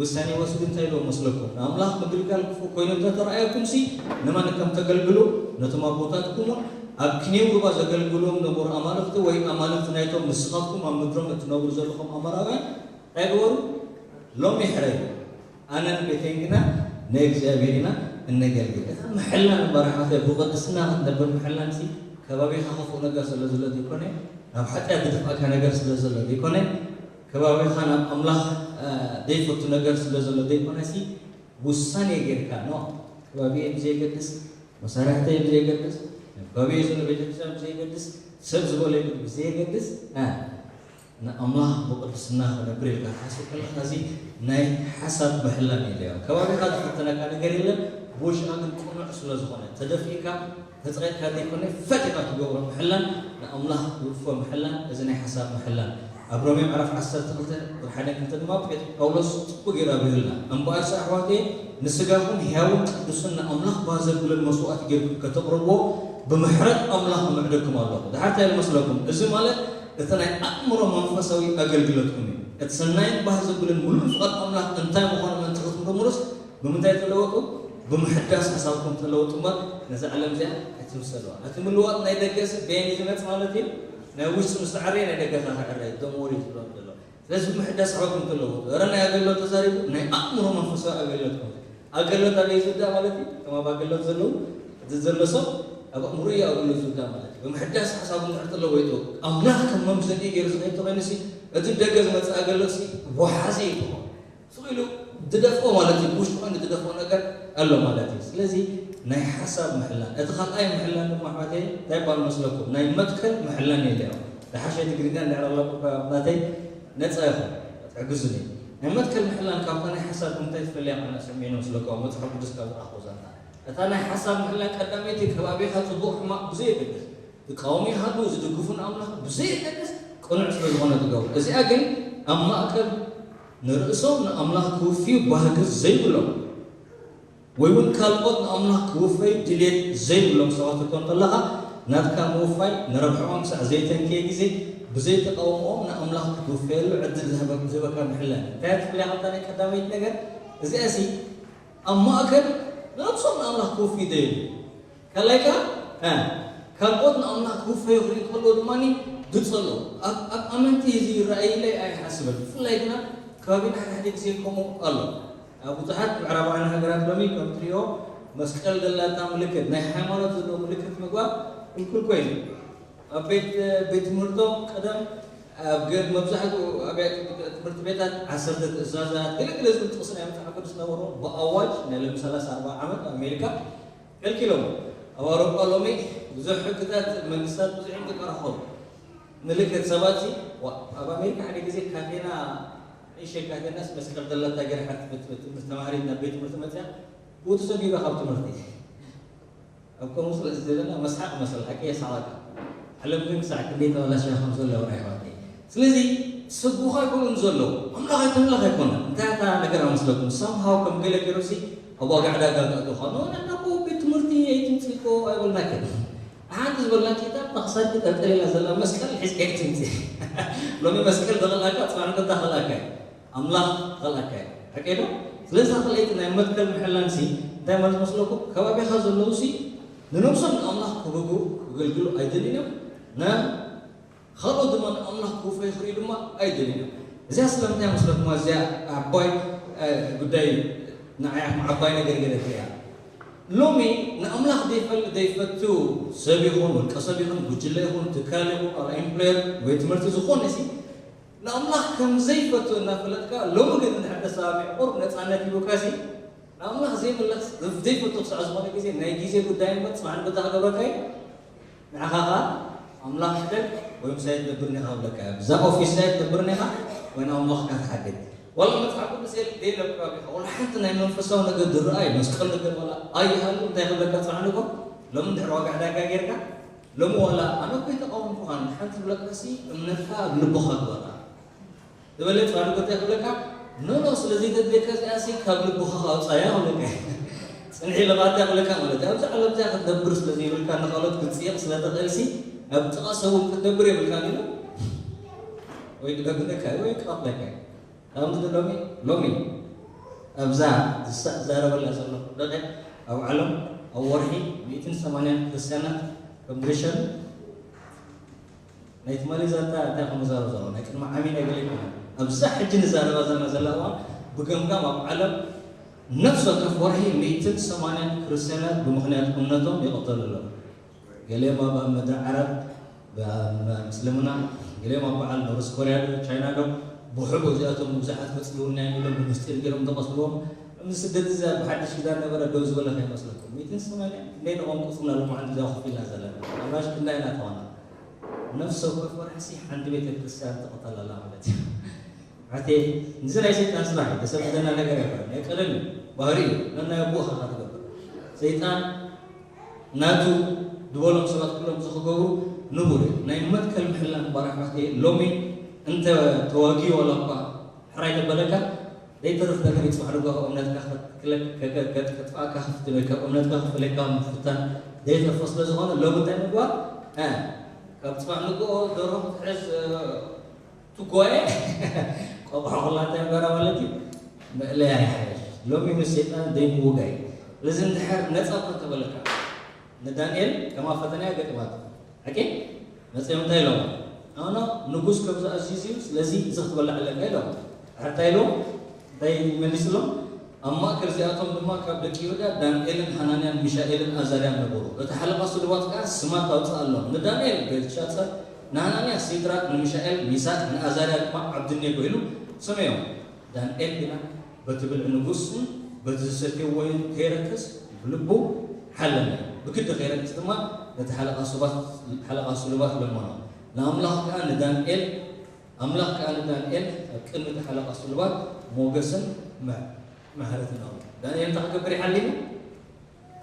ውሳኔ ወሲዱ እንታይ ኢልዎ መስለኩም? ንኣምላኽ ምግልጋል ክፉእ ኮይኑ እንተተረኣየኩም ሲ ንመን ከም ተገልግሉ ነቶም ኣቦታትኩምን ኣብ ክኔው ሩባ ዘገልግልዎም ነበሩ ኣማልኽቲ ወይ ኣማልኽቲ ናይቶም ንስኻትኩም ኣብ ምድሮም እትነብሩ ዘለኹም ኣሞራውያን እንታይ ግበሩ? ሎሚ ይሕረዩ። ኣነን ቤተይን ግና ንእግዚኣብሔር ኢና እነገልግል። እታ ምሕላን እምበር ኣሕዋተይ፣ ብቕድስና ክትነብር ምሕላን ሲ ከባቢኻ ክፉእ ነገር ስለ ዘሎ ዘይኮነ፣ ናብ ሓጢኣት ዝድፍኣካ ነገር ስለ ዘሎ ዘይኮነ፣ ከባቢኻ ናብ ኣምላኽ፣ እ፣ ዘይፈቱ ነገር ስለ ዘሎ ዘይኮነ ሲ ውሳኔ ጌርካ ኖ፣ ከባቢየ ብዘየገድስ፣ መሳርሕተይ ብዘየገድስ፣ ናይ ከባቢየ ዘሎ ቤተክርስትያን ብዘየገድስ፣ ሰብ ዝበለይ ብዘየገድስ፣ እ፣ ንኣምላኽ ብቕድስና ክነብር ኢልካ ክትሓስብ ከለኻ፣ እዚ ናይ ሓሳብ ምሕላን እዩ። ከባቢኻ ዝፍትነካ ነገር የለን፣ ብውሽጥኻ ግን ቅኑዕ ስለ ዝኾነ፣ ተደፊእካ፣ ተጸቒጥካ ዘይኮነ፣ ፈቲኻ ትገብሮ ምሕላን፣ ንኣምላኽ ትውፎ ምሕላን፣ እዚ ናይ ሓሳብ ምሕላን። ኣብ ሮሜ ምዕራፍ ዓሰርተ ክልተ ቁጽሪ ሓደን ክልተን ድማ ጴጥ-፣ ጳውሎስ ጽቡቕ ገይሩ ኣብሪሁልና። እምበኣርሲ ኣሕዋተየ፣ ንስጋኹም ሕያውን ቅዱስን ንኣምላኽ ባህ ዘብልን መስዋእቲ ጌርኩም ከተቕርብዎ፣ ብምሕረት ኣምላኽ እምዕደኩም ኣለኹ። ድሓር እንታይ ይመስለኩም? እዚ ማለት እቲ ናይ ኣእምሮ መንፈሳዊ ኣገልግሎትኩም እዩ። እቲ ሰናይን ባህ ዘብልን ምሉእ ፍቓድ ኣምላኽ እንታይ ምዃኑ ምእንቲ ክትምርምሩስ፣ ብምንታይ ተለወጡ? ብምሕዳስ ሓሳብኩም ተለወጡ እምበር፣ ነዛ ዓለም እዚኣ ኣይትምሰልዋ። እቲ ምልዋጥ ናይ ደገስ በየን እዩ ዝመጽእ ማለት እዩ? ናይ ውሽጢ ምስ ተዓረየ ናይ ደገ ከ ክዕረ እዩ። Don't worry ዝብሎም ዘሎ። ስለዚ ብምሕዳስ ሓሳብኩም ተለወጡ። እረ ናይ ኣገልግሎት ተዛሪቡ፣ ናይ ኣእምሮ መንፈሳዊ ኣገልግሎትኩም። ኣገልግሎት ኣበይ ዝውዳእ ማለት እዩ? እቶም ኣብ ኣገልግሎት ዘለዉ፣ እቲ ዘሎ ሰብ ኣብ ኣእምሮ እዩ ኣገልግሎት ዝውዳእ ማለት እዩ። ብምሕዳስ ሓሳቡ እንድሕር ተለወጡ፣ ኣምላኽ ከም መምዘኒ ገይሩ ዝኸይድ ተኾይኑ ሲ፣ እቲ ደገ ዝመጽእ ኣገልግሎት ሲ፣ ወሓዚ እዩ ትኾን። ስቕ ኢሉ ዝደፍኦ ማለት እዩ፣ ብውሽጢ ኮይኑ ዝደፍኦ ነገር ኣሎ ማለት እዩ። ስለዚ ናይ ሓሳብ ምሕላን። እቲ ካልኣይ ምሕላን ድማ ኣሕዋተይ እንታይ ይባል መስለኩም? ናይ መትከል ምሕላን እዩ። ዝሓሸ ትግርኛ እንድሕር ኣለኩም ናተይ ነጻ ይኹን፣ ትሕግዙኒ። ናይ መትከል ምሕላን ካብታ ናይ ሓሳብ ብምንታይ ትፈልያ? ኣነ ስምዒ ነው ስለኩም፣ መጽሓፍ ቅዱስ ካብ ዝረኣኹ ዛንታ። እታ ናይ ሓሳብ ምሕላን ቀዳመይቲ ከባቢኻ ጽቡቕ ሕማቕ ብዘየገድስ፣ ዝቃወሙ ይሃሉ፣ ዝድግፉ ንኣምላኽ ብዘየገድስ ቅኑዕ ስለ ዝኾነ ትገብሮ። እዚኣ ግን ኣብ ማእከል ንርእሶም ንኣምላኽ ክውፍዩ ባህጊ ዘይብሎም፣ ወይ እውን ካልኦት ንኣምላኽ ክውፈዩ ድሌት ዘይብሎም ሰባት እኮ እንተለኻ፣ ናትካ ምውፋይ ንረብሕኦም ክሳዕ ዘይተንከየ ግዜ፣ ብዘይ ተቃውሞኦም ንኣምላኽ ክትውፈየሉ ዕድል ዝህበ-፣ ዝህበካ ምሕላን። እንታይ እያ ትፍለያ ካብታ ናይ ቀዳመይቲ ነገር? እዚኣሲ ኣብ ማእከል ነብሶም ንኣምላኽ ክውፍዩ ደልዩ። ካልኣይ ከኣ፣ እ፣ ካልኦት ንኣምላኽ ክውፈዩ ክርኢ ከለዉ ድማ ዝጸልኡ። ኣብ፣ ኣብ ኣመንቲ እዚ ይረኣይ ኢለ ኣይሓስብን። ብፍላይ ግና ከባቢና ሓደ ሓደ ግዜ ከምኡ ኣሎ። ኣብ ብዙሓት ምዕራባውያን ሃገራት ሎሚ ከም ትሪኦ መስቀል ዘላታ ምልክት፣ ናይ ሃይማኖት ዘለዎ ምልክት ምግባር ክልኩል ኮይኑ። ኣብ ቤት ቤት ትምህርቶም ቀደም ኣብ ገ- መብዛሕትኡ ኣብያተ ትምህርቲ ቤታት ዓሰርተ ትእዛዛት ገለገለ ዝብል ጥቕሲ ናይ መፅሓፍ ቅዱስ ነበሩ። ብኣዋጅ ናይ ሎሚ ሰላሳ ኣርባዓ ዓመት ኣብ ኣሜሪካ ከልኪሎም። ኣብ ኣውሮጳ ሎሚ ብዙሕ ሕግታት መንግስታት ብዙሕ እዮም ተቀራኸቡ። ምልክት ሰባት ሲ ዋ- ኣብ ኣሜሪካ ሓደ ግዜ ካቴና ንእሽተይ ካቴናስ መስቀል ዘለታ ገይራ ሓንቲ ቤት ትምህርቲ ተማሃሪት ናብ ቤት ትምህርቲ መፅያ ብኡ ተሰጊባ ካብ ትምህርቲ ኣብ ከምኡ ስለ ዘለና መስሓቅ መስል ሓቂ የሳቀካ። ዓለም ግን ክሳዕ ክንደይ ተበላሽያ ከም ዘላ ወረ ኣሕዋተይ። ስለዚ ትሰግኡ ኣይኮኑን ዘለዉ ኣምላኽ ኣይተምለኽ ኣይኮነ እንታይ እታ ነገር ኣመስለኩም ሳምሃው ከም ገለ ገይሩ ሲ ኣብ ዋጋ ዕዳጋ ከእትኻ ኖ ነናኮ ቤት ትምህርቲ ኣይትምፅእኮ ኣይበልናከ ሓንቲ ዝበልናኪ እታ ብክሳድኪ ጠልጠሊላ ዘላ መስቀል ሒዝካ ኣይትምፂ። ሎሚ መስቀል ዘኸልኣካ ፅባሕ ንገታ ከልኣካ እዩ ኣምላኽ ከልኣካ እዩ ሓቀይ ዶ? ስለዚ እታ ካልኣይቲ ናይ መትከል ምሕላን ሲ እንታይ ማለት መስለኩም? ከባቢኻ ዘለዉ ሲ ንነብሶም ንኣምላኽ ክበግኡ ክገልግሉ ኣይደልዩን እዮም። ና ካልኦት ድማ ንኣምላኽ ክውፈዩ ክርእዩ ድማ ኣይደልዩን እዮም። እዚኣ ስለምንታይ መስለኩም? እዚኣ ዓባይ እ፣ ጉዳይ ንዓይ ዓባይ ነገር ገለት እያ። ሎሚ ንኣምላኽ ዘይፈል ዘይፈቱ ሰብ ይኹን ውልቀ ሰብ ይኹን ጉጅለ ይኹን ትካል ይኹን ኣብ ኤምፕሎየር ወይ ትምህርቲ ዝኾነ ሲ ንኣምላኽ ከም ዘይፈቱ እናፈለጥካ ሎሚ ግን እንድሕር ተሰማሚዕ ቁሩብ ነፃነት ሂቡካ ሲ ንኣምላኽ ዘይምለኽ ዘይፈቱ ክሳዕ ዝኾነ ግዜ ናይ ግዜ ጉዳይ እምበር ፅባሕ ንጎታ ክገብረካ እዩ። ንዓኻ ኸዓ ኣምላኽ ሕደግ ወይ ምሳይ ትነብር ኔኻ ክብለካ እያ። ብዛ ኦፊስ ሳይ ትነብር ኔኻ ወይ ናብ ኣምላኽካ ትሓድግ። ዋላ መጽሓፍ ቅዱስ የል ደይ ለብራብ ኢኻ። ዋላ ሓንቲ ናይ መንፈሳዊ ነገር ድረኣይ መስቀል ነገር ዋላ ኣይሃሉ እንታይ ክብለካ ጽባሕ ንጎ ሎም ድሕሪ ዋጋ ዕዳጋ ጌርካ ሎም ዋላ ኣነ እኮ ይተቃወምኩኻን ሓንቲ ዝብለካሲ እምነትካ ኣብ ልብኻ ግበራ። ዝበለጸ ኣድጎ እንታይ ክብለካ? ኖ ኖ ስለዘይተድልየካ እዚኣሲ ካብ ልብኻ ኣውፃያ ክብለካ እዩ። ፅንሒ ኢልኻ እንታይ ክብለካ ማለት እዩ? ኣብዚ ዓለም እዚኣ ክትነብር ስለዘይብልካ ንኻልኦት ክትፅየቕ ስለትኽእልሲ ናብ ጥቓ ሰብ እውን ክትነብር የብልካን ኢሉ ወይ ክደግነካ እዩ ወይ ክቐትለካ እዩ። ከምዚ ሎሚ ሎሚ ኣብዛ ዝሳ- ዝዛረበላ ዘሎ ደቀ ኣብ ዓለም ኣብ ወርሒ ሚእትን ሰማንያን ክርስትያናት ከም ግሪሸን ናይ ትማሊ ዛንታ እንታይ ከም ንዛረብ ዘሎ ናይ ቅድሚ ዓሚ ናይ ገለ ይኮነ ኣብዛ ሕጂ ንዛረባ ዘለና ዘላ እዋን ብገምጋም ኣብ ዓለም ነፍሲ ወከፍ ወርሒ ሚእትን ሰማንያን ክርስትያናት ብምኽንያት እምነቶም ይቕተሉ ኣለዉ። ገሊኦም ኣብ ኣብ ምድሪ ዓረብ ብ- ኣብ ምስልምና ገሊኦም ኣብ በዓል ኖርስ ኮርያ ዶ ቻይና ዶ ብሕቡ እዚኣቶም ብዙሓት ከፅልውና እዮም ኢሎም ብምስጢር ገይሮም ተቐትልዎም። እዚ ስደት እዚ ኣብ ሓድሽ ኪዳን ነበረ ደው ዝበለ ከይመስለኩም። ሚእትን ሰማንያን ክንደይ ንቆም ቁፅርና ሎማዓንቲ እዚኣ ኮፍ ኢልና ዘለና ኣራሽ ክንዳይ ኢና ተኾና ነፍሲ ወከፍ ወርሒ ሲ ሓንቲ ቤተ ክርስቲያን ትቕተል ኣላ ማለት እዩ። ማለተይ እዚ ናይ ሰይጣን ስራሕ እዩ። ተሰብደና ነገር ኣይኮነን። ናይ ቀለል እዩ። ባህሪ እዩ። ነናይ ኣቦኡ ኢኻ ትገብር። ሰይጣን ናቱ ዝበሎም ሰባት ኩሎም እዚ ክገብሩ ንቡር እዩ። ናይ መትከል ምሕላን ባር ኣሕዋተይ ሎሚ እንተ ተዋጊኡ ዋላ እኳ ሕራይ ተበለካ ዘይተርፍ ነገር እዩ። ጽባሕ ንግሆ እምነትካ ከጥፍኣካ ክፍትነካ እምነትካ ክፍለካ ምፍታን ዘይተርፎ ስለ ዝኾነ ሎም እንታይ ምግባር እ፣ ካብ ጽባሕ ንግሆ ደርሆ ክትሕዝ እ፣ ትጓየ ቆቕሖ ኩላ እንታይ ምግባራ ማለት እዩ። መእለያ ይሓይሽ ሎሚ ምስ ሰይጣን ዘይምውጋይ ስለዚ እንድሕር ነጻ እኮ ተበለካ ንዳንኤል ከማ ፈተና ገጥማት ሓቂ መጽኦም እንታይ ኢሎም ኣነ ንጉስ ከም ዝኣዝዝ እዩ ስለዚ እዚ ክትበልዕ ኣለካ ኢሎም ሕርታ ኢሎም እንታይ ይመልስሎም ኣብ ማእከል እዚኣቶም ድማ ካብ ደቂ ይሁዳ ዳንኤልን ሃናንያን ሚሻኤልን ኣዛርያን ነበሩ እቲ ሓለቓ ስድባት ከኣ ስማት ኣውፅኣሎም ንዳንኤል ቤልሻፀር ንሃናንያ ሲድራቅ ንሚሻኤል ሚሳቅ ንኣዛርያ ድማ ዓብድኔጎ ኢሉ ስመዮም ዳንኤል ግና በቲ ብልዒ ንጉስን በቲ ዝሰትዮ ወይን ከይረክስ ብልቡ ሓለመ። ብግዲ ከይረክስ ድማ ነቲ ሓለቓ ስሉባት ለመኖ። ንኣምላኽ ከኣ ንዳንኤል ኣምላኽ ከኣ ንዳንኤል ኣብ ቅድሚ እቲ ሓለቓ ስሉባት ሞገስን ምሕረትን ኣውረደ። ዳንኤል እንታይ ክገብር እዩ ሓሊሙ?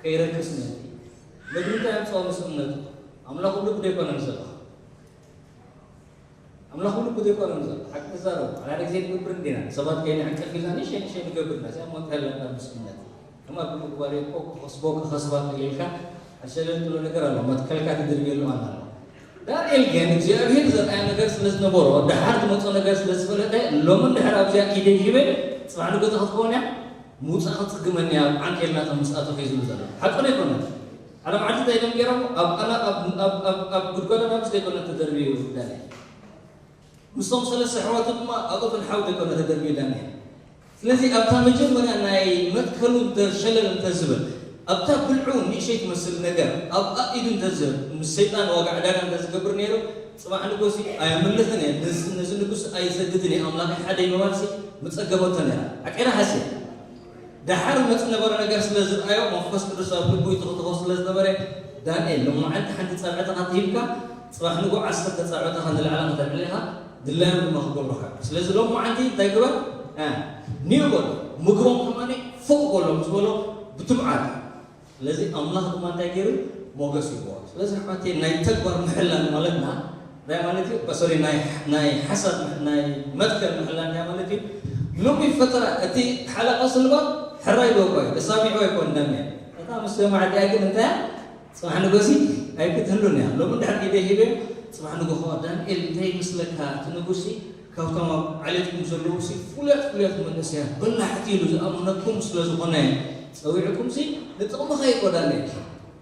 ከይረክስ ምእንቲ። መግቢ እንታይ ኣምፅኦ ምስ እምነቱ? ኣምላኽ ብልቡ ዶ ኣይኮነን ዘሎ? ኣምላኽ ብልቡ ዶ ኣይኮነን ዘሎ? ሓቂ ተዛረቡ። ሓደ ግዜ ንገብር እንዲና። ሰባት ከይንዕንቀፍ ኢልና ንእሽተይ ንእሽተይ ንገብር ኢና። እዚኣ ሞት ያለና ምስ እምነት። ከማ ብምግባር እኮ ክኸስቦ ክኸስባ ክእል ኢልካ ኣሸለል ትብሎ ነገር ኣሎ። መትከልካ ትድርብየሉ ኣና ኣሎ። ዳንኤል ግን እግዚኣብሔር ዘርኣያ ነገር ስለ ዝነበሮ፣ ደሓር ዝመጾ ነገር ስለ ዝፈለጠ፣ ሎምን ድሕር ኣብዚኣ ኪደ ይህበ፣ ጽባሕ ንጎ እንታይ ክትከውን እያ? ምውጻእ ክትጽግመኒ እያ፣ ኣብ ዓንኬል ናታ ምጽኣቱ ከይ ዝብሉ ዘሎ። ሓቂ ዶ ኣይኮነን? ዓለም ዓዲ እንታይ ኢሎም ገይሮም? ኣብ ኣና-፣ ኣብ፣ ኣብ፣ ኣብ፣ ኣብ ጉድጓድ ኣናብስ ዘይኮነ ተደርብዩ ዳንኤል። ምስቶም ሰለስተ ኣሕዋቱ ድማ ኣብ እቶን ሓዊ ዘይኮነ ተደርብዩ ዳንኤል። ስለዚ ኣብታ መጀመርያ ናይ መትከሉ እንተ ሸለል እንተ ዝብል፣ ኣብታ ብልዑ ንእሸይ ትመስል ነገር ኣብ ኣኢዱ እንተዝህብ ምስ ሰይጣን ዋጋ ዕዳጋ እንተዝገብር ነይሩ፣ ጽባሕ ንጎሲ ኣየምልኽን እየ፣ ነዚ ንጉስ ኣይሰግድን እየ፣ ኣምላኽ ሓደ ይመባልሲ ምጸገበቶ ነይራ። ሓቀና ሓሴ ደሓር መጽ ነበረ ነገር ስለ ዝርኣዮ መንፈስ ቅዱስ ኣብ ልቡ ይትኽትኾ ስለ ዝነበረ፣ ዳንኤል፣ ሎማዓንቲ ሓንቲ ጸብዕትኻ ትሂብካ፣ ጽባሕ ንጎ ዓሰርተ ጸብዕትኻ ንላዕሊ ከተልዕል ኢኻ፣ ድላዮም ድማ ክገብሩኻ። ስለዚ ሎማዓንቲ እንታይ ግበር? ኒዮ በሎ፣ ምግቦም ከማኒ ፎቕ በሎ ምስ በሎ ብትብዓት። ስለዚ ኣምላኽ ድማ እንታይ ገይሩ? ሞገስ ይቦ። ስለዚ ኣሕዋቴ ናይ ተግባር ምሕላን ማለትና እንታይ ማለት እዩ? ሶሪ፣ ናይ ሓሳብ ናይ መትከል ምሕላን እንታይ ማለት እዩ? ሎሚ ፈጠራ እቲ ሓለቓ ስልባ ሕራይ ዶ እኳ እዩ ተሳሚዑ ኣይኮን ዳንኤል። እታ ምስ ሰማዕቲያ ግን እንታይ ጽባሕ ንጎሲ ኣይክትህሉን እያ። ሎሚ እንድሕር ኢደ ሂበ ጽባሕ ንጎ ኸዋ ዳንኤል እንታይ ይመስለካ እቲ ንጉሲ ካብቶም ኣብ ዓሌትኩም ዘለዉ ሲ ፍሉያት ፍሉያት መንእሰያት በላሕቲ ኢሉ ዝኣመነኩም ስለ ዝኾነ ጸዊዕኩም ሲ ንጥቕምኻ እዩ እኮ ዳንኤል።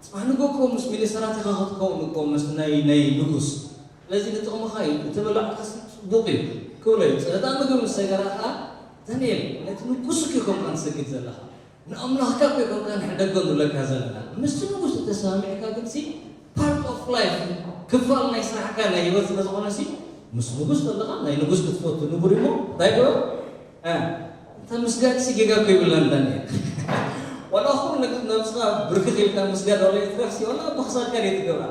ጽባሕ ንጎ እኮ ምስ ሚኒስተራት ኢኻ ክትከውን እኮ ምስ ናይ ናይ ንጉስ። ስለዚ ንጥቕምኻ እዩ እቲ በላዕካ ሲ ጽቡቕ እዩ ክብሎ እዩ። ጸጣ ምግቢ ምስ ሰገራ ኸዓ ዳንኤል ነቲ ንጉስ እኮ ኢኹም ትሰግድ ዘለኻ። ንኣምላኽካ እኮ ይኮንካ ንሕደጎ ንብለካ ዘለና። ምስቲ ንጉስ ተሰማሚዕካ ግንሲ part of life ክፋል ናይ ስራሕካ ናይ ህይወት ስለ ዝኾነ ሲ ምስ ንጉስ ዘለኻ ናይ ንጉስ ክትፈቱ ንቡር እሞ እንታይ ግበር። እንተ ምስጋድ ሲ ጌጋ እኮ ይብላን ዳንኤል። ዋላ ኩሉ ነብስኻ ብርክኽ ኢልካ ምስጋድ ዋላ ይትረፍ ሲ ዋላ ብክሳድካ ደይ ትገብራ።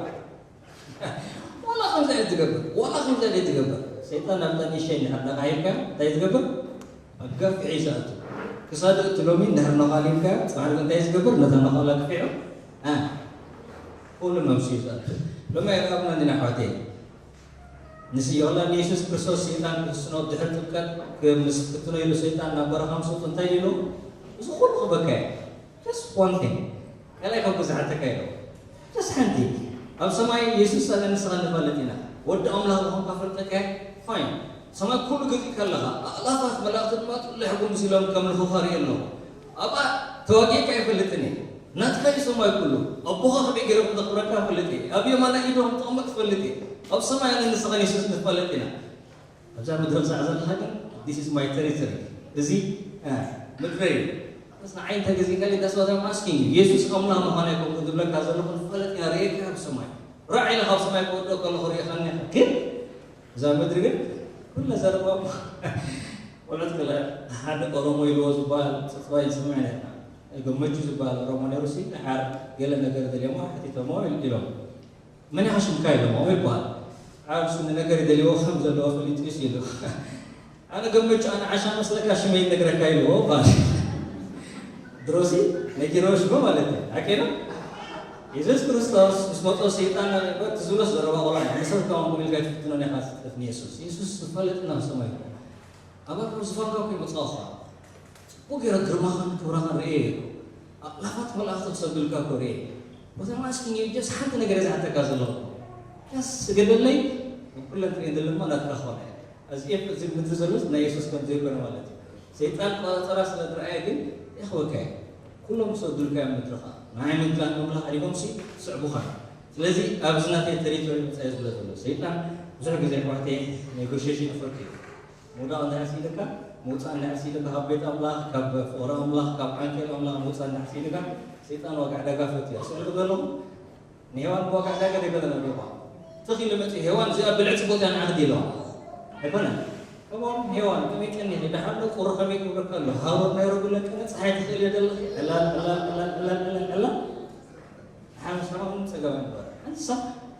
ዋላ ከምዚ ዓይነት ትገብር ዋላ ከምዚ ዓይነት ትገብር ሰይጣን ናብታ ንእሸይ እንድሕር ነቓሂብካ እንታይ ትገብር? ኣብ ገፍዒ እዩ ዝኣቱ። ክሳዱ እቲ ሎሚ እንድሕር ነቓሊብካ ጽባሕ እንታይ ዝገብር ነታ ነቓላ ግፊዑ ኣ ኩሉ መምስዩ ዝኣቱ። ሎሚ ኣይረኣብና እንዲና ኣሕዋተይ። ንስዮላ ንየሱስ ክርስቶስ ሰይጣን ክስኖ ድሕሪ ጥምቀት ምስ ክትኖ ኢሉ ሰይጣን ናብ በረኻ ምስ እንታይ ኢሉ እዚ ኩሉ ክበካ እዩ። Just one thing። ካልኣይ ካብ ገዛሓተካ ኢሉ just ሓንቲ ኣብ ሰማይ የሱስ ኣነ ንስኻ ንፋለጥ ኢና። ወዲ ኣምላኽ ምዃንካ ፈልጠካ። ፋይን። ሰማይ ኩሉ ገዚእካ ኣለኻ። ኣእላፋት መላእኽቲ ድማ ጥሉሕ ጉምዝ ኢሎም ከምልኹኻ ርኢ ኣለኹ። ኣብኣ ተዋጊእካ ኣይፈልጥን እየ። ናትካ እዩ ሰማይ ኩሉ። ኣቦኻ ከመይ ገይረ ከም ዘኽብረካ እፈልጥ እየ። ኣብ የማናይ ኢዱ ከም ትቕመጥ እፈልጥ እየ። ኣብ ሰማይ ኣነ ንስኻን የሱስ ንፋለጥ ኢና። ኣብዛ ምድሪ ክሳዕ ዘለኻ ግን this is my territory። እዚ ምድረይ እዩ። ንዓይ እንተገዚእካለይ that's what I'm asking you። የሱስ ኣምላኽ ምዃኑ ኣይኮንኩ ዝብለካ ዘለኹ ንፋለጥ ኢና። ርእየካ ኣብ ሰማይ ራዕ ኢለ ካብ ሰማይ ክወድኦ ከለኹ ርእኻኒ ኢኻ። ግን እዛ ምድሪ ግን ኩለ ዘረባ ቆልዑት ከለ ሓደ ኦሮሞ ኢልዎ ዝበሃል ጽጥባይ ዝሰምዕ ነርና። ገመቹ ዝበሃል ኦሮሞ ነሩ ሲ ደሓር ገለ ነገር ደልዮሞ ሓቲቶሞ ኢሎም መን ኢኻ ሽምካ ኢሎሞ ይበሃል። ዓርሱ ንነገር ይደልዎ ከም ዘለዎ ፈሊጡ ዩስ ኢሉ ኣነ ገመቹ ኣነ ዓሻ መስለካ ሽመይ ነግረካ ኢልዎ በሃል። ድሮሲ ነጊረዎ ሽሞ ማለት እዩ ሓቀና። የሱስ ክርስቶስ ምስ መጦ ሰይጣን በት ዝብሎስ ዘረባ ቆልዓ እዩ። ንሰብ ከማን ኢልካ ትፍትኖ ኢኻ ትፍትን የሱስ። የሱስ ዝፈለጥና ሰማይ እዩ። ኣባል ዝፋንካ እኮ ይመጽኣኻ። ጽቡቅ ገይረ ግርማኻን ክብራኻን ርእየ እየ። ኣእላፋት መላእኽቲ ክሰግዱልካ እኮ ርእየ። ወተማስኪን ጀስ ሓንቲ ነገር እየ ዝሓተካ ዘለኹ። ጀስ ስገደለይ። ኩለን ትርእየን ዘለማ ናትካ ክኾነ እየ። እዚ ኤፍ እዚ ምድሪ ዘሎስ ናይ የሱስ ከም ዘይኮነ ማለት እዩ። ሰይጣን ቆጻጸራ ስለ ዝረኣየ ግን የኽበካ እዩ። ኩሎም ክሰግዱልካ እዮም ምድርኻ። ንዓይ ምድላ ምምላኽ ኣሪጎምሲ ስዕቡኻ። ስለዚ ኣብዚ ናተይ ተሪቶሪ ምጻኢ ዝብለ ዘሎ ሰይጣን ብዙሕ ግዜ ኣሕዋተይ ኔጎሽሽን ይፈቱ እዩ። ምውዳቕ እንድሕር ስኢልካ ምውፃእ እንድሕር ስኢልካ ካብ ቤት ኣምላኽ ካብ ፍቕሪ ኣምላኽ ካብ ዓንኬል ኣምላኽ ምውፃእ እንድሕር ስኢልካ ሰይጣን ዋጋ ዕዳጋ ፈትዩ ስዕሉ ዘለኹ ንሄዋን ብዋጋ ዕዳጋ ደገለ ነብልኳ ትኺሉ መፂ ሄዋን እዚኣ ብልዕፂ ቦታ ንዓኽዲ ኢለዋ ኣይኮነን ከምኦም ሄዋን ከመይ ቀኒኺ ደሓሎ ቁሪ ከመይ ክብረካ ኣሎ ሃሮር ናይ ረጉለ ቀነ ፀሓይ ትኽእል እየ ደለኺ ዕላል ዕላል ዕላል ዕላል ዕላል ዕላል ሓንሳውን ጸገም ኣይነበረ። ሓንሳ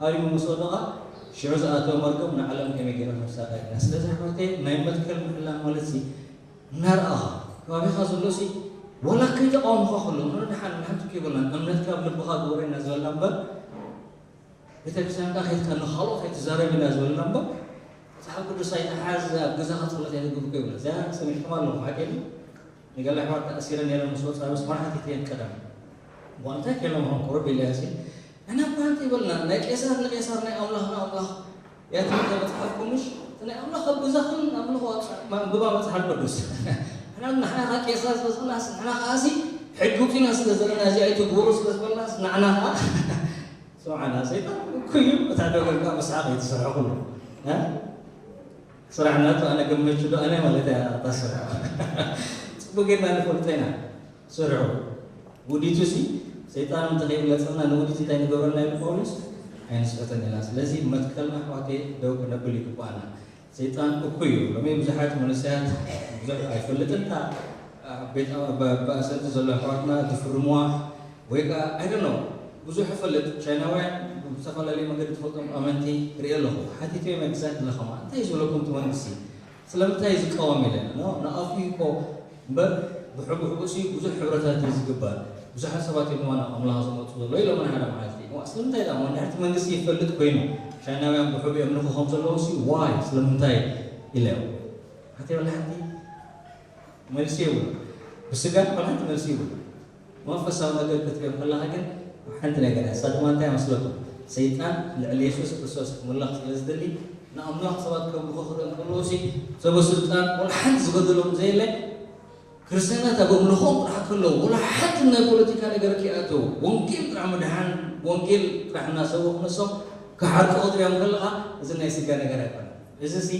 ሃሪሙ ምስ ወደቐ፣ ሽዑ ዝኣተወ መርገም ንዓለም ከመይ ገይሩ ነፍሳ ዳግና። ስለዚ ኣሕዋተይ ናይ መትከል ምሕላን ማለት ሲ እናረኣኻ ከባቢኻ ዘሎ ሲ ወላ ከይተቃወምካ ከሎ ንድሓን ንሓንቲ ከይበላን እምነትካ ኣብ ልብኻ ግበሮ ኢና ዝበልና እምበር ቤተክርስትያን ከ ከይትካ ንኻልኦት ኣይትዛረብ ኢና ዝበልና እምበር መጽሓፍ ቅዱስ ኣይትሓዝ ኣብ ገዛኻ ጸሎት ኣይትግብር ከይብላ እዚኣ ሰሚዕኩም ኣለኹም ሓቂ ንገለ ኣሕዋት ተኣሲረ ነይረ ምስ ወፃ ምስ መራሕቲ እተን ቀደም እሞ እንታይ ከይሎም ሆን ቁሩብ ኢለያ ሲ ንሕና እኳ ሓንቲ ይበልና ናይ ቄሳር ንቄሳር ናይ ኣምላኽ ንኣምላኽ እያ ትብል መፅሓፍኩም ምሽ እቲ ናይ ኣምላኽ ኣብ ገዛኽን ኣምልኹ ኣንብባ መፅሓፍ ቅዱስ ንሕና ንሕና ካ ቄሳር ስለ ዝኾናስ ንሕና ከዓሲ ሕጂ ውፂና ስለ ዘለና እዚ ኣይትግበሩ ስለ ዝበልናስ ንዓና ኸዓ ስምዓና ሰይጣን እኩይ እዩ እታ ደገርካ መስሓቕ እዩ ትሰርሖ ኩሉ ስራሕ ናቱ ኣነ ገመቹ ዶ ኣነ ማለት እያ እታ ስራሕ ፅቡቅ ጌርና ንፈልጦ ኢና ስርሑ ውዲቱ ሲ ሰይጣን እንተኸይብለጸና ንወዲት እንታይ ንገብረና ኢሉ ጳውሎስ? ኣይንስሕተን ኢና። ስለዚ መትከልና ኣሕዋተይ ደው ክነብል ይግባኣና። ሰይጣን እኩይ እዩ። ሎሚ ብዙሓት መንእሰያት ብዙሕ ኣይፈልጥን፣ እታ ኣብ ቤት ኣሰርቲ ዘሎ ኣሕዋትና ዝፍርምዋ ወይ ከዓ ኣይደኖ ብዙሕ ይፈልጥ። ቻይናውያን ብዝተፈላለዩ መንገዲ ትፈልጦም ኣመንቲ ርኢ ኣለኹ። ሓቲተ እዮም፣ exactly ከማ እንታይ እዩ ዝብለኩም እቲ መንግስቲ? ስለምንታይ ዝቃወም ኢለ ንኣፉ እኮ እምበር ብሕቡሕቡሲ ብዙሕ ሕብረታት እዩ ዝግበር። ብዙሓት ሰባት እዮም ናብ ኣምላኽ ዝመፁ ዘሎ ኢሎም ሓደ መዓልቲ። ስለምንታይ ዳ ወንድሕርቲ መንግስቲ ይፈልጥ ኮይኑ ቻይናውያን ብሕቡ የምልኹ ከም ዘለዉ ሲ ዋይ ስለምንታይ ኢለ ሓቲ ወላ ሓንቲ መልሲ ይብሉ። ብስጋ ወላ ሓንቲ መልሲ ይብሉ። መንፈሳዊ ነገር ክትሪኦ ከለኻ ግን ሓንቲ ነገር እያ። እሳ ድማ እንታይ መስለኩም? ሰይጣን ልዕሊ የሱስ ክርስቶስ ክምለኽ ስለ ዝደሊ ንኣምላኽ ሰባት ከምልኹ ክርኢ እንከለዉ ሲ ሰበ ስልጣን ወላ ሓንቲ ዝገደሎም ዘየለ ክርስትያናት ኣብ ኣምልኾም ጥራሕ ከለዉ ወላ ሓንቲ ናይ ፖለቲካ ነገር ከይኣተዉ ወንጌል ጥራሕ ምድሓን ወንጌል ጥራሕ እናሰበኹ ነሶም ክሓርቁ ክትሪኦም ከለኻ እዚ ናይ ስጋ ነገር ኣይኮነን። እዚ ሲ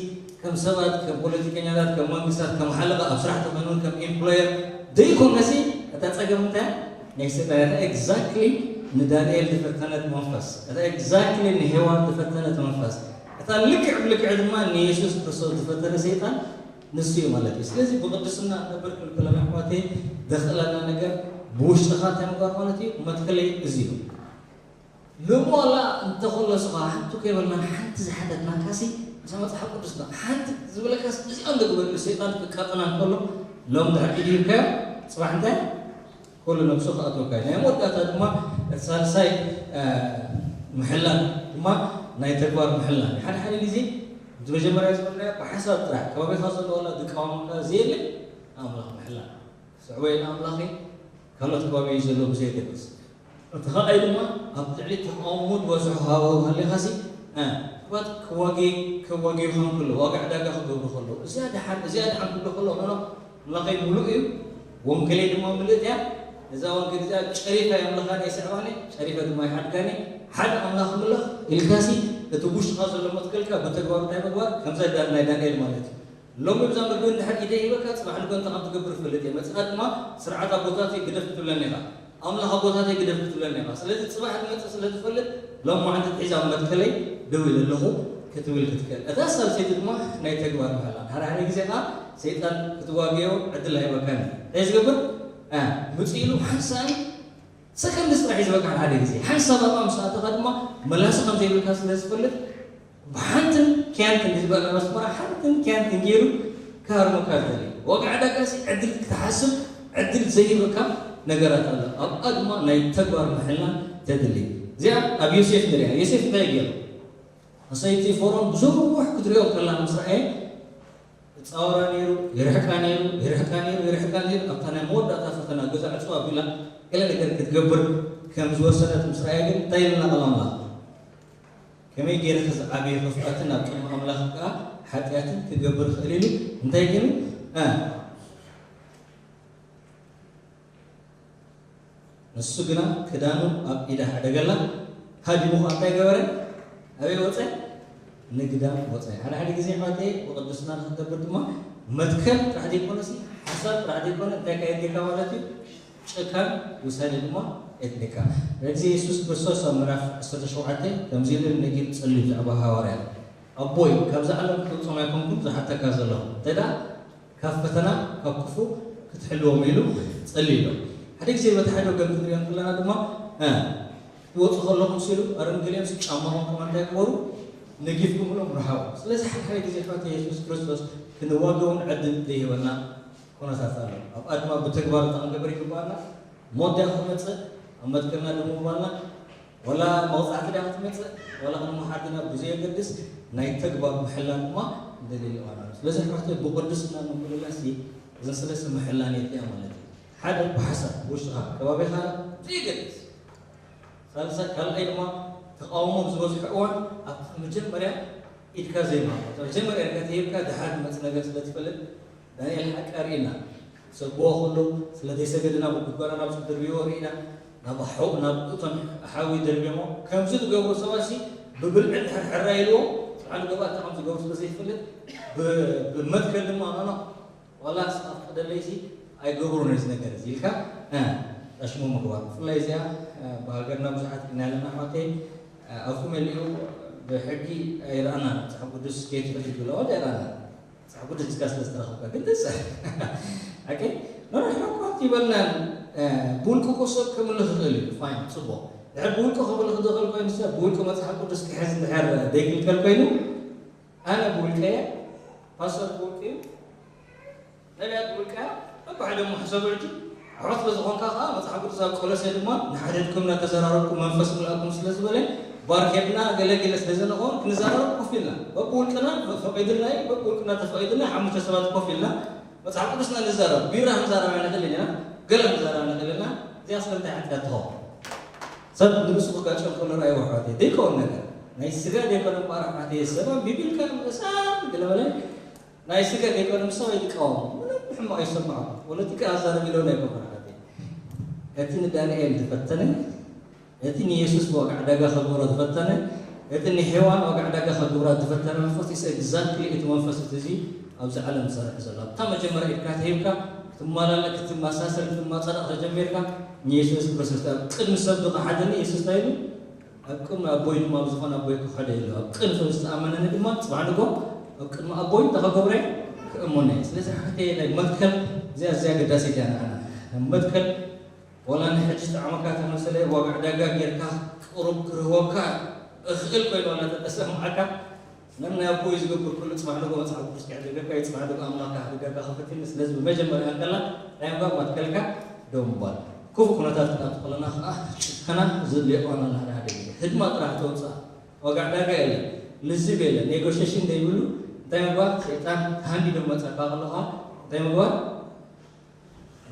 ከም ሰባት ከም ፖለቲከኛታት ከም መንግስታት ከም ሓለቓ ኣብ ስራሕ ተኾይኑን ከም employer ዘይኮነሲ እታ ጸገም እንታይ ናይ ሰይጣን እታ exactly ንዳንኤል ዝፈተነት መንፈስ እታ exactly ንሄዋን ዝፈተነት መንፈስ እታ ልክዕ ብልክዕ ድማ ንየሱስ ክርስቶስ ዝፈተነ ሰይጣን ንሱ እዩ ማለት እዩ። ስለዚ ብቅድስና ነበር ክልክለና ኣሕዋተይ ዘኽእለና ነገር ብውሽጥኻ እንታይ ምግባር ማለት እዩ። መትከለይ እዚ እዩ። ሎሚ ዋላ እንተኾሎ ስኻ ሓንቲ ከይበልናን ሓንቲ ዝሓተትናካሲ እዛ መፅሓፍ ቅዱስ ዶ ሓንቲ ዝበለካስ እዚኣ እንዶ ግበርሉ ሰይጣን ክቃጠና እንከሎ ሎም ድሕር ኢድ ሂብካዮ ፅባሕ እንታይ ኩሉ ነብሱ ክኣትወካ እዩ። ናይ መወዳእታ ድማ እቲ ሳልሳይ ምሕላን ድማ ናይ ተግባር ምሕላን ሓደ ሓደ ግዜ እቲ መጀመርያ ዝበልናዮ ብሓሳብ ጥራሕ ከባቢኻ ዘሎ ዋላ ዝቃወመካ ዘየለ ኣምላኽ ምሕላን ስዕበይ ንኣምላኸይ ካልኦት ከባቢ ዘሎ ብዘየገድስ እቲ ኻልኣይ ድማ ኣብ ልዕሊ ተቃውሞ ዝበዝሖ ሃዋህው ሃሊኻሲ ሰባት ክዋገ ከዋገዩ ከም ክሎ ዋጋ ዕዳጋ ክገብሩ ከለዉ እዚኣ ደሓን እዚኣ ደሓን ክብሉ ከለዉ ኖኖ ኣምላኸይ ሙሉእ እዩ ወንጌለይ ድማ ምልእት እያ እዛ ወንጌል እዚኣ ጨሪፋ የምልኻኒ የስዕባኒ ጨሪፈ ድማ ይሓድጋኒ ሓደ ኣምላኽ ምለኽ ኢልካሲ እቲ ውሽጥኻ ዘሎ መትከልካ ብተግባር እንታይ ምግባር ከምዛ ናይ ዳንኤል ማለት እዩ ሎሚ ብዛ ምግቢ እንድሕር ኢደ ሂበካ ፅባሕ ንጎ እንታይ ከም ትገብር እፈልጥ እየ መፅኣ ድማ ስርዓት ኣቦታተይ ግደፍ ክትብለኒ ኢኻ ኣምላኽ ኣቦታተይ ግደፍ ክትብለኒ ኢኻ ስለዚ ፅባሕ ክመፅእ ስለ ዝፈልጥ ሎም መዓልቲ ትሒዛ ኣብ መትከለይ ደው ኢለ ኣለኹ ክትብል ክትክእል እታ ሳልሰይቲ ድማ ናይ ተግባር ምሕላን ሓደ ሓደ ግዜ ከዓ ሰይጣን ክትዋገዮ ዕድል ኣይበካን እንታይ ዝገብር ምፅ ኢሉ ሓንሳን ሰከንድስ ጥራሕ እዩ ዝበካ ሓደ ግዜ ሓንሳብ ኣብኣ ምስ ኣተኻ ድማ መላሲ ከም ዘይብልካ ስለ ዝፈልጥ ብሓንትን ኪያንትን ዝበለ መስመራ ሓንትን ኪያንትን ገይሩ ክሃርመካ ዝደሊ ዋጋ ዕዳጋሲ ዕድል ክትሓስብ ዕድል ዘይህበካ ነገራት ኣሎ ኣብኣ ድማ ናይ ተግባር ምሕላን ተድሊ እዚኣ ኣብ ዮሴፍ ንሪኣ ዮሴፍ እንታይ ገይሩ ንሰይቲ ፈሮን ብዙሕ ክትሪኦ ከላ ምስ ረኣየ ይፃወራ ነይሩ ይርሕቃ ነይሩ ይርሕቃ ነይሩ ይርሕቃ ነይሩ ኣብታ ናይ መወዳእታ ፈተና ገዛ ዕፅዋ ኣቢላ ገለ ነገር ክትገብር ከም ዝወሰነት ምስ ረኣየ ግን እንታይ ኢልና ቃል ኣምላኽ ከመይ ገይረ ክዝዓብየ ክፍኣትን ኣብ ቅድሚ ኣምላኽ ከዓ ሓጢኣትን ክገብር ክእል ኢሉ እንታይ ገይሩ ንሱ ግና ክዳኑ ኣብ ኢዳ ሓደገላ፣ ሃዲሙ ኸኣ እንታይ ገበረ? ኣበይ ወጸ? ንግዳም ወጸ። ሓደ ሓደ ግዜ ኣሕዋተይ ብቕድስና ንኽንነብር ድማ መትከል ጥራሕ ዘይኮነሲ ሓሳብ ጥራሕ ዘይኮነ እንታይ ከ የድልየካ ማለት እዩ? ጨካን ውሳኔ ድማ የድልየካ። ረድዚ የሱስ ክርስቶስ ኣብ ምዕራፍ ዓሰርተ ሸውዓተ ከምዚ ኢሉ ንነጊድ ጸልዩ ብዛዕባ ሃዋርያ ኣቦይ ካብዛ ዓለም ክተውጾም ኣይኮንኩን ዝሓተካ ዘለኹ እንተ ደኣ ካብ ፈተና ካብ ክፉእ ክትሕልዎም ኢሉ ጸልዩ ኣሎ። ሓደ ግዜ በቲ ሓደ ወገን ክንሪኦ እንከለና ድማ እ፣ ክትወጹ ከለኹም ሲሉ ኣረም ገሊኦም ሲ ጫማኹም ከማ እንታይ ግበሩ ነጊፍኩምሎም ረሓቑ። ስለዚ ሓደ ሓደ ግዜ ኣሕዋት የሱስ ክርስቶስ ክንዋገውን ዕድል ዘይህበና ኩነታት ኣሎ። ኣብኣ ድማ ብተግባር እንታይ ክንገብር ይግባኣና? ሞት ድያ ክትመጽእ ኣብ መትከልና ደው ምባልና ዋላ መቕጻዕቲ ድያ ክትመጽእ ዋላ ክንመሓር ድና ብዘየገድስ ናይ ተግባር ምሕላን ድማ እንደልየ እዋን ኣሎ። ስለዚ ኣሕዋተይ ብቕድስና ምምልላስ እየን ሰለስተ ምሕላን የድልያ ማለት እዩ። ሓደ ብሓሳብ ብውሽጥኻ ከባቢኻ ዘይገድስ ሳልሳይ ካልኣይ ድማ ተቓውሞ ኣብ ዝበዝሖ እዋን ኣብታ መጀመርያ ኢድካ ዘይማርኮ መጀመርያ ኢድካ ተሂብካ ድሓር ዝመፅ ነገር ስለትፈልጥ ዳንኤል ሓቂ ኣርእና ሰብዎ ኩሉ ስለ ዘይሰገደ ናብ ጉድጓዳ ናብ ዝድርብዎ ርኢና ናብ ሓው ናብ እቶም ሓዊ ደርብሞ ከምዚ ዝገብሩ ሰባት ሲ ብብልዒ ድሕር ሕራ ኢልዎ ስብሓን ገባእታ ከም ዝገብሩ ስለ ዘይፈልጥ ብመትከል ድማ ኖኖ ዋላ ስኣፍቅደለይ ሲ ኣይገብሩን እዚ ነገር እዚ ኢልካ ኣሽሙ ምግባር። ብፍላይ እዚኣ፣ እ፣ ብሃገርና ብዙሓት ኢና ኣለና ኣሕዋተይ። እ፣ ኣፉ መሊኡ ብሕጊ ኣይረኣናን። መጽሓፍ ቅዱስ ከይትሕዙ ዝብሎ ኣይረኣናን። መጽሓፍ ቅዱስ ሒዝካ ስለ ዝተረኸብካ ግን ደስ ሓቂ። ኖ፣ ኖ፣ ሕኮት ይበልናን፣ እ፣ ብውልቁ እኮ ሰብ ከምልኽ ይኽእል እዩ። ፋይን፣ ጽቡቕ። ድሕር ብውልቁ ከምልኽ ዝኽእል ኮይኑ ሰብ ብውልቁ መጽሓፍ ቅዱስ ክሕዝ እንድሕር ዘይክልከል ኮይኑ፣ ኣነ ብውልቀየ፣ ፓስተር ብውልቁ እዩ፣ ነቢያት ብውልቀያ፣ በብሓደ እሞ ሕሰቡ ሕጂ። ኣሕዋት ስለ ዝኾንካ ከኣ መጽሓፍ ቅዱስ ኣብ ቆሎሴ ድማ ንሓደድኩም እናተዘራረብኩም መንፈስ ምልኣኩም ስለ ዝበለ፣ ባርኬድና ገለ ገለ ስለ ዘነኾን ክንዘራረብ ኮፍ ኢልና። በብውልቅና ፈቒድልና እዩ፣ በብውልቅና ተፈቒድልና ሓሙሽተ ሰባት ኮፍ ኢልና መጽሓፍ ቅዱስና ንዛረብ። ቢራ ክንዛረብ ኣይንኽእልን ኢና፣ ገለ ክንዛረብ ንኽእል ኢና። እዚኣ ስለምንታይ ሓጢኣት ትኸውን? ሰብ ንርእሱ ክጋጨው ከሎ ረኣይዎ ኣሕዋተይ፣ ዘይከውን ነገር። ናይ ስጋ ዘይኮነ እምበኣር ኣሕዋተይ፣ ሰብ ኣንቢቡ ኢልካ ምእሳር ገለ በለ፣ ናይ ስጋ ዘይኮነ ምስ ሰብኣይ ይቃወም። ምንም ሕማቕ ኣይሰማዕኩ። ፖለቲካ ኣዛረብ ኢለውን ኣይኮንኩን ኣሕዋተይ። እቲ ንዳንኤል ዝፈተነ፣ እቲ ንየሱስ ዋጋ ዕዳጋ ከግብሮ ዝፈተነ፣ እቲ ንሄዋን ዋጋ ዕዳጋ ከግብራ ዝፈተነ መንፈስ is exactly እቲ መንፈስ እቲ እዚ ኣብዚ ዓለም ዝሰርሕ ዘሎ። ኣብታ መጀመርያ ኢድካ ተሂብካ ክትመላለእ፣ ክትመሳሰል፣ ክትመጻደቕ ተጀሚርካ ንየሱስ ክርስቶስ ኣብ ቅድሚ ሰብ ዝኸሓደኒ የሱስ እንታይ ኢሉ? ኣብ ቅድሚ ኣቦይ ድማ ኣብ ዝኾነ ኣቦይ ክኸደ ኢሉ። ኣብ ቅድሚ ሰብ ዝተኣመነኒ ድማ ጽባሕ ንግሆ ኣብ ቅድሚ ኣቦይ እንታይ ከገብረ? ክእመኖ እየ። ስለዚ ሓተይ ናይ መትከል እዚኣ፣ እዚኣ ኣገዳሲት እያ ንዓና። ናይ መትከል ወላ ንሕጂ ዝጠዓመካ ተመሰለ ዋጋ ዕዳጋ ጌርካ ቁሩብ ክርህወካ እኽእል ኮይኑ ዋላ ተተሰማዕካ፣ ነናይ ኣቦይ ዝገብር ኩሉ ጽባሕ ንግሆ መጽሓፍ ቅዱስ ክሕደገካ እዩ። ጽባሕ ንግሆ ኣምላኽ ክሕደገካ ክፈትኒ። ስለዚ ብመጀመርያ እንከላ ናይ ምባል መትከልካ ደው ምባል። ክፉእ ኩነታት ክነኣቱ ከለና ከኣ ጭከና ዘድልዮ እዋን ኣሎ። ሓደ ሓደ ግዜ ህድማ ጥራሕ ተውጽኣ። ዋጋ ዕዳጋ የለን፣ ልዝብ የለን፣ ኔጎሽሽን ዘይብሉ እንታይ ምግባር? ሰይጣን ተሃንዲዱ መጻካ ከለኻ እንታይ ምግባር?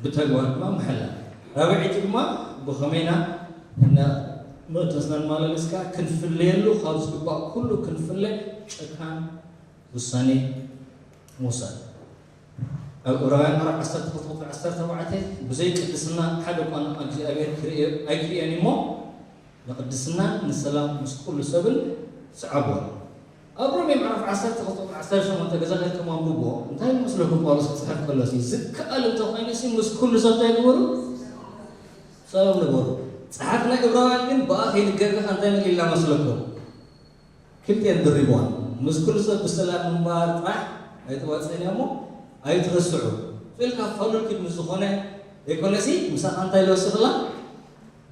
ብተግባር ድማ ምሕላፍ። ራብዐይቲ ድማ ብኸመይና እና መእተስና ንማለልስካ ክንፍለየሉ ካብ ዝግባእ ኩሉ ክንፍለ ጨካን ውሳኔ ምውሳድ። ኣብ ዕብራውያን ምዕራፍ ዓሰርተ ክልተ ቁጽሪ ዓሰርተ ኣርባዕተ፣ ብዘይ ቅድስና ሓደ እኳ ንእግዚኣብሔር ክርእዮ ኣይክርእዮን እሞ፣ ንቅድስናን ንሰላም ምስ ኩሉ ሰብን ስዓቦ። ኣብ ሮሜ ምዕራፍ ዓሰርተ ክልተ ቁጽሪ ዓሰርተ ሸሞንተ ገዛ ጌርኩም ኣንብብዎ። እንታይ ይመስለኩም ጳውሎስ ክጽሕፍ ከሎ ሲ፣ ዝከኣል እንተኾይኑ ሲ ምስ ኩሉ ሰብ እንታይ ግበሩ? ሰላም ንበሩ። ጸሓፊ ናይ ዕብራውያን ግን ብኣ ከይንገገኻ እንታይ ኢልና መስለኩም? ክልቲኤን ድሪብዋን። ምስ ኩሉ ሰብ ብሰላም ምንባር ጥራሕ ኣይትዋጽእን እያ እሞ ኣይትረስዑ። ኢልካ ፋሉል ኪድ ምስ ዝኾነ ዘይኮነሲ ምሳኻ እንታይ ኢሉ ወሲኽላ?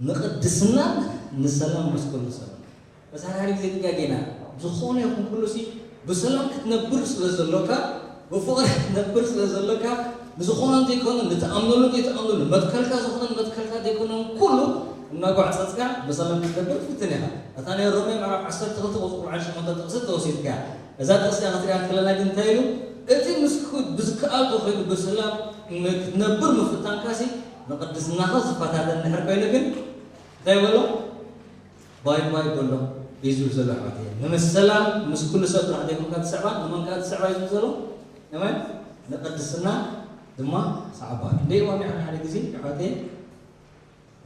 ንቅድስናን ንሰላም ምስ ኩሉ ሰብ። በዛ ሓደ ግዜ ጥጋጌና ዝኾነ ይኹን ኩሉ ሲ ብሰላም ክትነብር ስለ ዘሎካ፣ ብፍቕሪ ክትነብር ስለ ዘሎካ፣ ንዝኾነን ዘይኮነን፣ ንትኣምነሉ ዘይትኣምነሉ፣ መትከልካ ዝኾነን መትከልካ ዘይኮነን ኩሉ እናጓዕጸጽካ ብሰላም ክትነብር ፍትን ኢኻ። እታ ናይ ሮሜ ምዕራፍ ዓሰርተ ክልተ ቁጽሪ ዓሰርተ ሸሞንተ ጥቕሲ ተወሲድካ እያ። እዛ ጥቕሲ እያ ክትሪኣ ከለና ግን እንታይ ኢሉ? እቲ ምስ ኩ-፣ ብዝከኣል ተኾይኑ ብሰላም ም-፣ ክትነብር ምፍታንካሲ ንቅድስናኻ ዝፈታተን እንድሕር ኮይኑ ግን እንታይ በሎ? ባይ ባይ በሎ እዩ ዝብል ዘሎ ኣሕዋተይ። ንምሰላም ምስ ኩሉ ሰብ ጥራሕ ዘይኮንካ ትስዕባ፣ ንመን ከኣ ትስዕባ እዩ ዝብል ዘሎ? ንመን? ንቅድስና ድማ ስዓባ። ክንደይ እዋን ኢና ሓደ ግዜ ኣሕዋተይ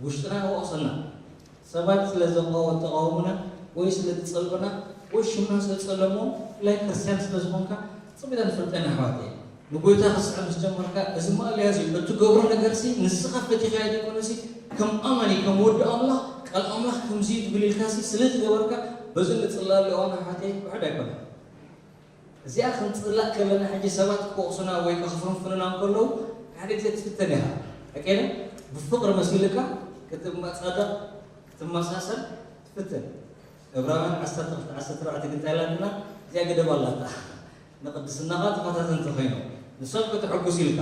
ውሽጥና ይወቕሰና። ሰባት ስለ ዘቃወ-፣ ተቃወሙና ወይ ስለ ዝጸልኡና ወይ ሽምና ስለ ዝጸለምዎ፣ ብፍላይ ክርስትያን ስለ ዝኾንካ ጽቡቕ ንፈልጠና ኣሕዋተይ። ንጎይታ ክትስዕብ ምስ ጀመርካ፣ እዚ ማእለያ እዚ እትገብሮ ነገርሲ ንስኻ ፈቲኻዮ ዘይኮነሲ፣ ከም ኣማኒ፣ ከም ወዲ ኣምላኽ፣ ቃል ኣምላኽ ከምዚ እዩ ዝብል ኢልካሲ ስለ ዝገበርካ፣ በዚ ንጽለኣሉ እዋን ኣሕዋተይ ውሑድ ኣይኮነን። እዚኣ ክንጽላእ ከለና ሕጂ ሰባት ክወቕሱና ወይ ከፍርንፍኑና እንከለዉ፣ ሓደ ግዜ ትፍተን ኢኻ። ሓቂ ድዩ? ብፍቕሪ መሲልካ ክትመጻደቕ፣ ክትመሳሰል ትፍትን። ዕብራውያን ዓሰርተ ክልተ ዓሰርተ ኣርባዕተ ግን እንታይ ኢላትና? እዚኣ ገደብ ኣላታ። ንቅድስናኻ ተፈታተንቲ ኮይኖም፣ ንሰብ ከተሐጉስ ኢልካ፣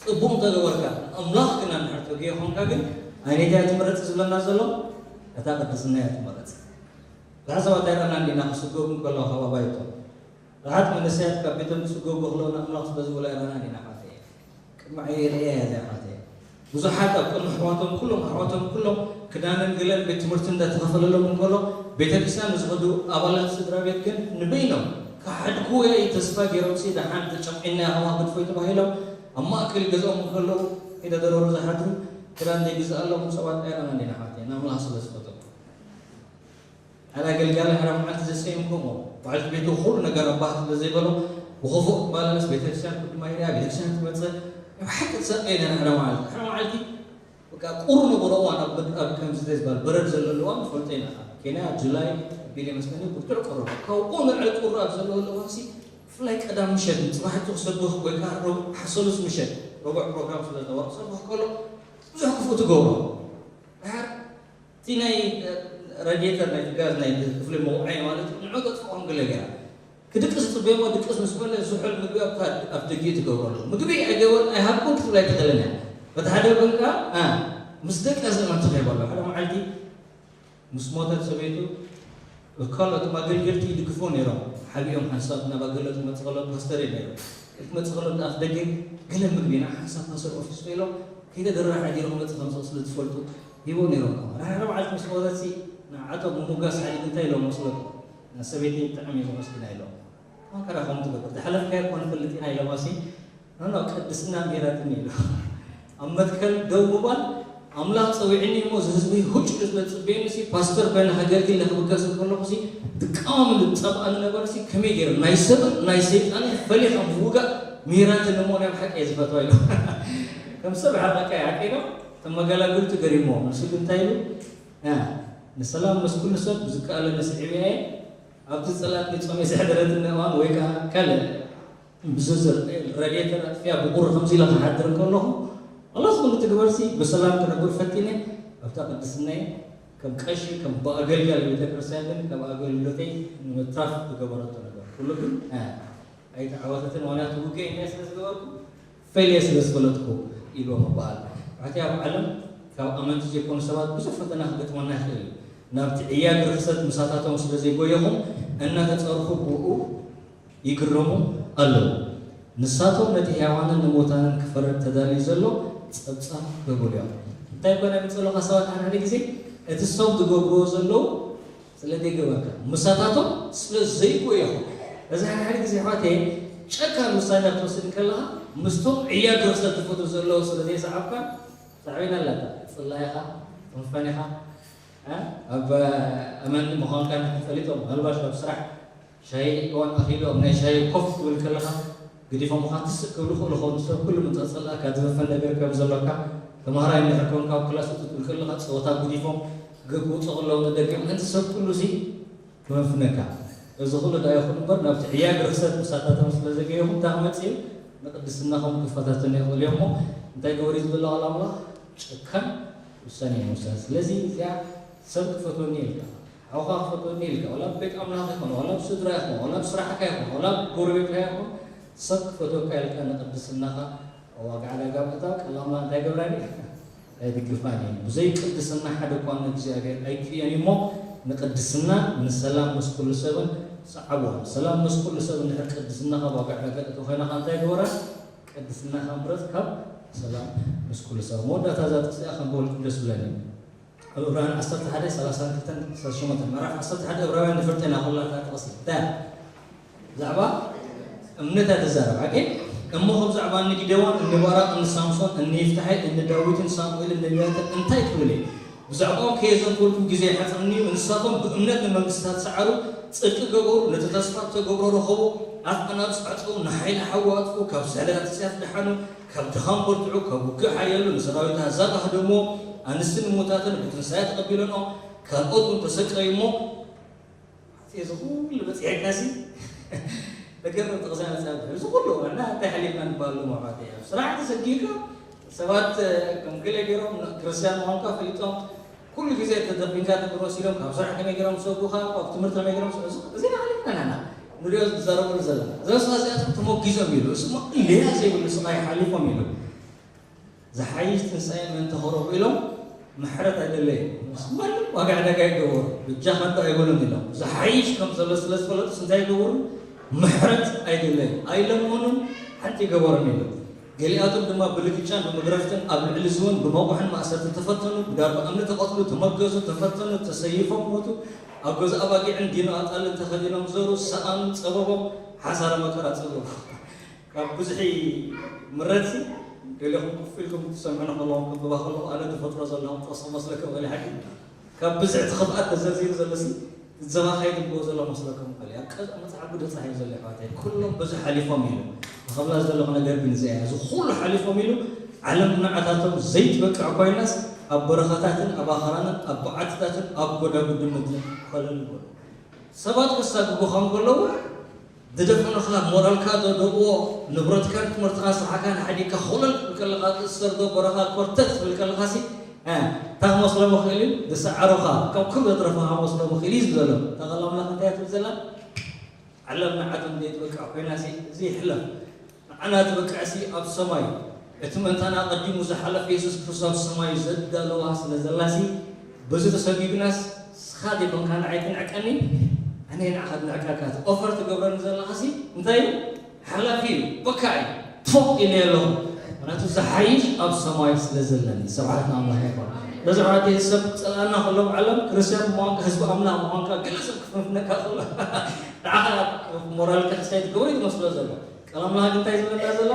ጽቡቕ እንተገበርካ፣ ኣምላኽ ግና እንድሕር ተጉየ ኾንካ ግን፣ ኣየነይታ እያ ትመረጽ ዝብለና ዘሎ? እታ ቅድስና እያ ትመረጽ። ብዙሓት ሰባት ኣይረኣናን ዲና ክስጎጉ እንከለዉ ካብ ኣባይቶም? ብዙሓት መንእሰያት ካብ ቤቶም ክስጎጉ ከለዉ ንኣምላኽ ስለ ዝበሉ ኣይረኣናን ዲና ኣሕዋተይ? ቅድሚ ዓይነይ ርእየ እያ እዚኣ ኣሕዋተይ። ብዙሓት ኣብ ቅድሚ ኣሕዋቶም ኩሎም፣ ኣሕዋቶም ኩሎም ክዳንን ገለን ቤት ትምህርቲ እንዳተኸፈለሎም እንከሎ፣ ቤተ ክርስቲያን ንዝኸዱ ኣባላት ስድራ ቤት ግን ንበይኖም ክሓድግዎ እያ እዩ ተስፋ ገይሮምሲ፣ ደሓን ተጨቂና እያ ከማን ክትፈይ ተባሂሎም ኣብ ማእከል ገዝኦም እንከለዉ ከይተደረሩ ዝሓድሩ፣ ክዳን ዘይግዝኣሎም ሰባት ኣይረኣናን ዲና ኣሕዋተይ? ንኣምላኽ ስለ ዝፈተዉ። ሓደ ኣገልጋሊ ሓደ መዓልቲ ዘሰየምኩሞ፣ በዓልቲ ቤቱ ኩሉ ነገር ኣባህ ስለ ዘይበሎ፣ ብኽፉእ ክመላለስ፣ ቤተክርስትያን ኩሉ ማይ ርኣ፣ ቤተክርስትያን ትመጽእ፣ ብሓቂ ትሰቅየ ነይራ። ሓደ መዓልቲ፣ ሓደ መዓልቲ በቃ ቁሩ ነበረ እዋን ኣብ ምድ-፣ ኣብ ከምዚ ዝበሃል በረድ ዘለሉ እዋን ንፈልጦ ኢና። ኬንያ ጁላይ ኣቢል ይመስለኒ ብርቱዕ ቁሩ። ካብኡ ንልዕሊ ቁሩ ኣብ ዘለወሉ እዋንሲ ብፍላይ ቀዳም ምሸት ንጽባሕ ክሰብኽ ወይ ከዓ ረቡዕ ሓሰሉስ ምሸት ረቡዕ ፕሮግራም ስለ ዝነበረ ክሰብኽ ከሎ ብዙሕ ክፉእ ትገብሮ። ድሓር እቲ ናይ ራዲየተር ናይ ጋዝ ናይ ክፍሊ መውዓይ ማለት እዩ፣ ንዑ ተጥፍኦም ገለ ገይራ። ክድቅስ ትጽበዮ እሞ ድቅስ ምስ በለ ዝሑል ምግቢ ኣብታ ኣብ ደጊኡ ትገብረሉ። ምግቢ ኣይገበን ኣይሃብኩን ክትብል ኣይትኽእልን እያ። በቲ ሓደ ወገን ከኣ፣ ኣ፣ ምስ ደቀሰ መን ትኸይበሎ። ሓደ መዓልቲ ምስ ሞተት ሰበይቱ ካልኦት ኣገልገልቲ ይድግፍዎ ነይሮም። ሓቢኦም ሓንሳብ ናብ ኣገልግሎት ክመጽእ ከሎ ፓስተር እዩ ነይሩ። ክትመጽእ ከሎ ኣብ ደገ ገለ ምግቢ ንዓ ሓንሳብ ፓስተር ኦፊስ ኢሎም ከይተደራዕ ሓዲሩ ክመጽእ ከም ዝኽእል ስለ ዝፈልጡ ሂቦም ነይሮም። ከኣ ሓደ መዓልቲ ምስ ሞተትሲ ንዓቶም ምሙጋስ ሓዲግ እንታይ ኢሎም መስለኩም? ንሰበይቲ ብጣዕሚ እዩ ዘመስግና ኢሎም። መከራ ከም ትገብር ዝሓለፍካዮ እኮ ንፈልጥ ኢና ኢሎማሲ። ኖ፣ ኖ፣ ቅድስና ሜራትኒ ኢሉ። ኣብ መትከል ደው ምባል፣ ኣምላኽ ጸዊዕኒ እሞ እዚ ህዝቢ ሁጭ ኢሉ ስለ ዝጽበየኒ ሲ ፓስተር ኮይነ ከገልግል ንክብገስ ከለኹ ሲ ድቃም ዝጸብኣኒ ነበር ሲ ከመይ ገይረ ናይ ሰብን ናይ ሰይጣንን ፈሊኻ ምውጋእ ሜራትኒ እሞ ናይ ብሓቂ እየ ዝፈትዋ ኢሉ። ከም ሰብ ሓቀካ ይሓቀ ኢሎም እቶም መገላግልቱ ገሪሞ ንሱ ግን እንታይ ኢሉ? ያ፣ ንሰላም ምስ ኩሉ ሰብ ብዝከኣለኒ ስዒበ እየ። ኣብቲ ጸላእቲ ጾመይ ዘሕደረትኒ እዋን ወይ ከኣ ካልእ ብዝርዝር ረድኤተን ኣጥፊኣ ብቑሪ ከምዚ ኢለ ክሓድር ከለኹ፣ ኣላስ ኩሉ ትግበርሲ ብሰላም ክነብር ፈቲነ፣ ኣብታ ቅድስናይ ከም ቀሺ፣ ከም ኣገልጋሊ ቤተ ክርስቲያን ግን ካብ ኣገልግሎተይ ንምትራፍ ዝገበረቶ ነገር ኩሉ ግን፣ እ፣ ኣይተዓወተትን። ምኽንያቱ ውግእ እንታይ ስለ ዝገበርኩ? ፈልየ ስለ ዝፈለጥኩ ኢልዎም ይበሃል። ብሕቲ ኣብ ዓለም ካብ ኣመንቲ ዘይኮኑ ሰባት ብዙሕ ፈተና ክገጥመና ይኽእል እዩ። ናብቲ ዕያግ ርኽሰት ምሳታቶም ስለ ዘይጎየኹም እናተጸርፉ ብኡ ይግረሙ ኣለዉ። ንሳቶም ነቲ ሕያዋንን ንሙታንን ክፈርድ ተዳልዩ ዘሎ ጸብጻብ ክህቡሉ እዮም። እንታይ ኮነ የምጽእ ኣለኹ ሰባት ሓደ ሓደ ግዜ እቲ ሰብ ዝገብርዎ ዘለዉ ስለ ዘይገበርካ ምሳታቶም ስለ ዘይጎየኹም። እዚ ሓደ ሓደ ግዜ ኣሕዋተይ ጨካን ውሳነ ክትወስድ ከለኻ ምስቶም ዕያግ ርኽሰት ዝፈትዉ ዘለዉ ስለ ዘይሰዓብካ ሳዕቤን ኣላታ። ጽላኢኻ፣ ትንፈን ኢኻ፣ እ? ኣብ ኣመኒ ምዃንካ ፈሊጦም ምናልባሽ ኣብ ስራሕ ሻሂ እዋን ኣኺሉ ኣብ ናይ ሻሂ ኮፍ ትብል ከለኻ ገዲፎምኻ ትስእ ክብሉ ይኽእሉ ኾኑ። ሰብ ኩሉ ምንጻጽ ጸላእካ ዝመፈን ነገር ከም ዘሎካ ተማሃራይ እንድሕር ኮንካ ኣብ ክላስ ውጽእ ትብል ከለኻ ጸወታ ጉዲፎም ገብ ውጹ ከለዉ ንደገ ምእንቲ ሰብ ኩሉ ሲ ክመፍነካ። እዚ ኩሉ ደኣ ይኹን እምበር ናብቲ ዕያግ ርኽሰት ምሳታቶም ስለ ዘገየኹም እንታይ ክመጽእ እዩ? ንቅድስናኹም ክፈታተኑ ይኽእሉ እዮም እሞ እንታይ ግበር እዩ ዝብል ቃል ኣምላኽ? ጨካን ውሳኔ ምውሳድ። ስለዚ እዚኣ ሰብ ክፈትወኒ ኢልካ፣ ሓውኻ ክፈትወኒ ኢልካ፣ ዋላ ኣብ ቤት ኣምላኽ ይኹን፣ ዋላ ኣብ ስድራ ይኹን፣ ዋላ ኣብ ስራሕካ ይኹን፣ ዋላ ኣብ ጎረቤትካ ይኹን፣ ሰብ ክፈትወካ ኢልካ ንቅድስናኻ ዋጋ ዕዳጋ ምእታው ቃል ኣምላኽ እንታይ ገብራኒ? ኣይድግፋን እዩ። ብዘይ ቅድስና ሓደ እኳ ንእግዚኣብሔር ኣይክርእዮን እዩ እሞ ንቅድስና ንሰላም ምስ ኩሉ ሰብን ሰዓብዋ። ሰላም ምስ ኩሉ ሰብ እንድሕር ቅድስና ካብ ዋጋ ዕዳጋ እቶ ኮይና እንታይ ግበራ? ቅድስና ካብ ምረጽ ካብ ሰላም ምስ ኩሉ ሰብ። መወዳእታ እዛ ጥቅሲ እያ ከም በወልኩም ደስ ብለኒ። ኣብ ዕብራውያን ዓሰርተ ሓደ ሰላሳ ክልተ ሰላሳ ሸሞንተ፣ ምዕራፍ ዓሰርተ ሓደ ዕብራውያን ንፈልጦ ኢና ኩላትና ጥቕሲ። እንታይ? ብዛዕባ እምነት እያ ትዛረብ። ሓቂ? እሞ ከም ብዛዕባ እኒ ጊደዎን፣ እኒ ባራቅ፣ እኒ ሳምሶን፣ እኒ ይፍታሐይ፣ እኒ ዳዊትን ሳሙኤልን ነቢያትን እንታይ ክብል እየ? ብዛዕባኦም ከየዘንበልኩ ግዜ ይሓጽረኒ እዩ። ንሳቶም ብእምነት ንመንግስታት ሰዓሩ፣ ጽድቂ ገበሩ፣ ነቲ ተስፋ እተገብሮ ረኸቡ፣ ኣፍ ኣናብስ ዓጸዉ፣ ንሓይሊ ሓዊ ኣጥፍኡ፣ ካብ ስሕለት ኣጽያፍ ደሓኑ፣ ካብ ድኻም በርትዑ፣ ካብ ውግእ ሓየሉ፣ ንሰራዊት ኣህዛብ ኣህደምዎ፣ ኣንስትን እሙታትን ብትንሳኤ ተቐቢለንኦ፣ ካልኦት እውን ተሰቀዩ እሞ፣ እዚ ኩሉ በጺሐካሲ፣ ደገም ጥቕሳ መጽሓፍ እዚ ኩሉ ንሕና እንታይ ሓሊፍና ንበሃሉ መብራህቲ እያ። ስራሕ ተሰጊእካ ሰባት ከም ገለ ገይሮም ክርስትያን ምዃንካ ፈሊጦም ኩሉ ግዜ ተደፊንካ ትግሮ ሲሎም ካብ ስራሕ ከመይ ገይሮም ዝሰጉኻ፣ ካብ ትምህርቲ ከመይ ገይሮም ዝሰጉ፣ እዚ ሓሊፍና ንሕና ንሪኦ ዝዛረብሉ ዘለና። እዞም ሰባት እዚኣቶም ተሞጊዞም ኢሉ፣ እሱ እሞ ሌላ ዘይብሉ ስቓይ ሓሊፎም ኢሉ። ዝሓይሽ ትንሳኤ ምእንቲ ክረኽቡ ኢሎም ምሕረት ኣይደለዩ። ምስ ማንም ዋጋ ዕዳጋ ኣይገበሩ። በጃኻ እንዶ ኣይበሉን ኢሎም። ዝሓይሽ ከም ዘሎ ስለ ዝፈለጡስ እንታይ ይገብሩ? ምሕረት ኣይደለዩ። ኣይለመኑን ሓንቲ ኣይገበሩን ኢሎም። ገሊኣቶም ድማ ብልግጫን ብመግረፍትን ኣብ ልዕሊ ዝውን ብመቑሕን ማእሰርቲ ተፈተኑ። ብዳርባ እምኒ ተቐትሉ፣ ተመገዙ፣ ተፈተኑ፣ ተሰይፎም ሞቱ። ኣብ ገዛ ኣባጊዕን ዲኖ ኣጣልን ተኸዲኖም ዞሩ፣ ሰኣኑ፣ ጸበቦም፣ ሓሳረ መከራ ጸበቡ። ካብ ብዝሒ ምረትሲ ገሌኹም ኮፍ ኢልኩም ትሰምዑኒ ከለኹም ከንብባ ከለኹ ኣነ ዝፈጥሮ ዘለኹ ጥቕሲ ክመስለኩም ይኽእል እዩ ሓቂ። ካብ ብዝሒ እቲ ክፍኣት ተዘርዚሩ ዘሎሲ እቲ ዘባኻይ ዝብልዎ ዘሎ መስለኩም ይኽእል እዩ። ኣብ ቀ-፣ መጽሓፍ ቅዱስ ጻሒፉ ዘሎ ኣሕዋተይ፣ ኩሎም በዚ ሓሊፎም ኢሉ። ንኸብላ ዝደለኹ ነገር ግን እዚኣ እያ። እዚ ኩሉ ሓሊፎም ኢሉ ዓለም ንዓታቶም ዘይትበቅዕ ኮይናስ፣ ኣብ በረኻታትን ኣብ ኣኽራንን ኣብ በዓትታትን ኣብ ጎዳጉዲ ምድርን ኮለል በሉ። ሰባት ከሳግጉኻ እንከለዉ፣ ዝደፈኑኻ፣ ሞራልካ ዘደቕዎ፣ ንብረትካን ትምህርትኻን ስራሕካን ሓዲግካ ኮለል ትብል ከለኻ፣ ትእሰር ዶ በረኻ ኮርተት ትብል ከለኻሲ፣ እ፣ እንታይ ክመስሎም ይኽእል እዩ? ዝሰዓሩኻ፣ ካብ ኩሉ ዘትረፉኻ ክመስሎም ይኽእል እዩ ዝብል ዘሎ። እታ ቃል ኣምላኽ እንታይ እያ ትብል ዘላ? ዓለም ንዓቶም ዘይትበቅዕ ኮይናሲ፣ እዚ ይሕለፍ። ንዓና ትበቅዕሲ ኣብ ሰማይ፣ እቲ ምእንታና ኣቐዲሙ ዝሓለፈ የሱስ ክርስቶስ ኣብ ሰማይ ዘዳለዋ ስለ ዘላሲ፣ በዚ ተሰጒግናስ፣ ንስኻ ዘይኮንካ ንዓይ ትንዕቀኒ፣ ኣነ ንዓኻ ዝንዕቀካ። እቲ ኦፈር ትገብረኒ ዘለኻሲ እንታይ እዩ? ሓላፊ እዩ፣ በቃ እዩ። ትፎቕ ኢለ ኣለኹ። ምኽንያቱ ዝሓይሽ ኣብ ሰማይ ስለ ዘለኒ። ስብሓት ንኣምላኽ ይኹን። በዚ ሕዋተይ ሰብ ክጸልኣና ከሎ ኣብ ዓለም ክርስትያን ምዃንካ፣ ህዝቢ ኣምላኽ ምዃንካ፣ ገለ ሰብ ክፍንፍነካ ከሎ፣ ንዓኻ ሞራልካ ክሳይ ትገብሮ እዩ ትመስሎ ዘሎ። ቃል ኣምላኽ ግን እንታይ ዝብለና ዘሎ?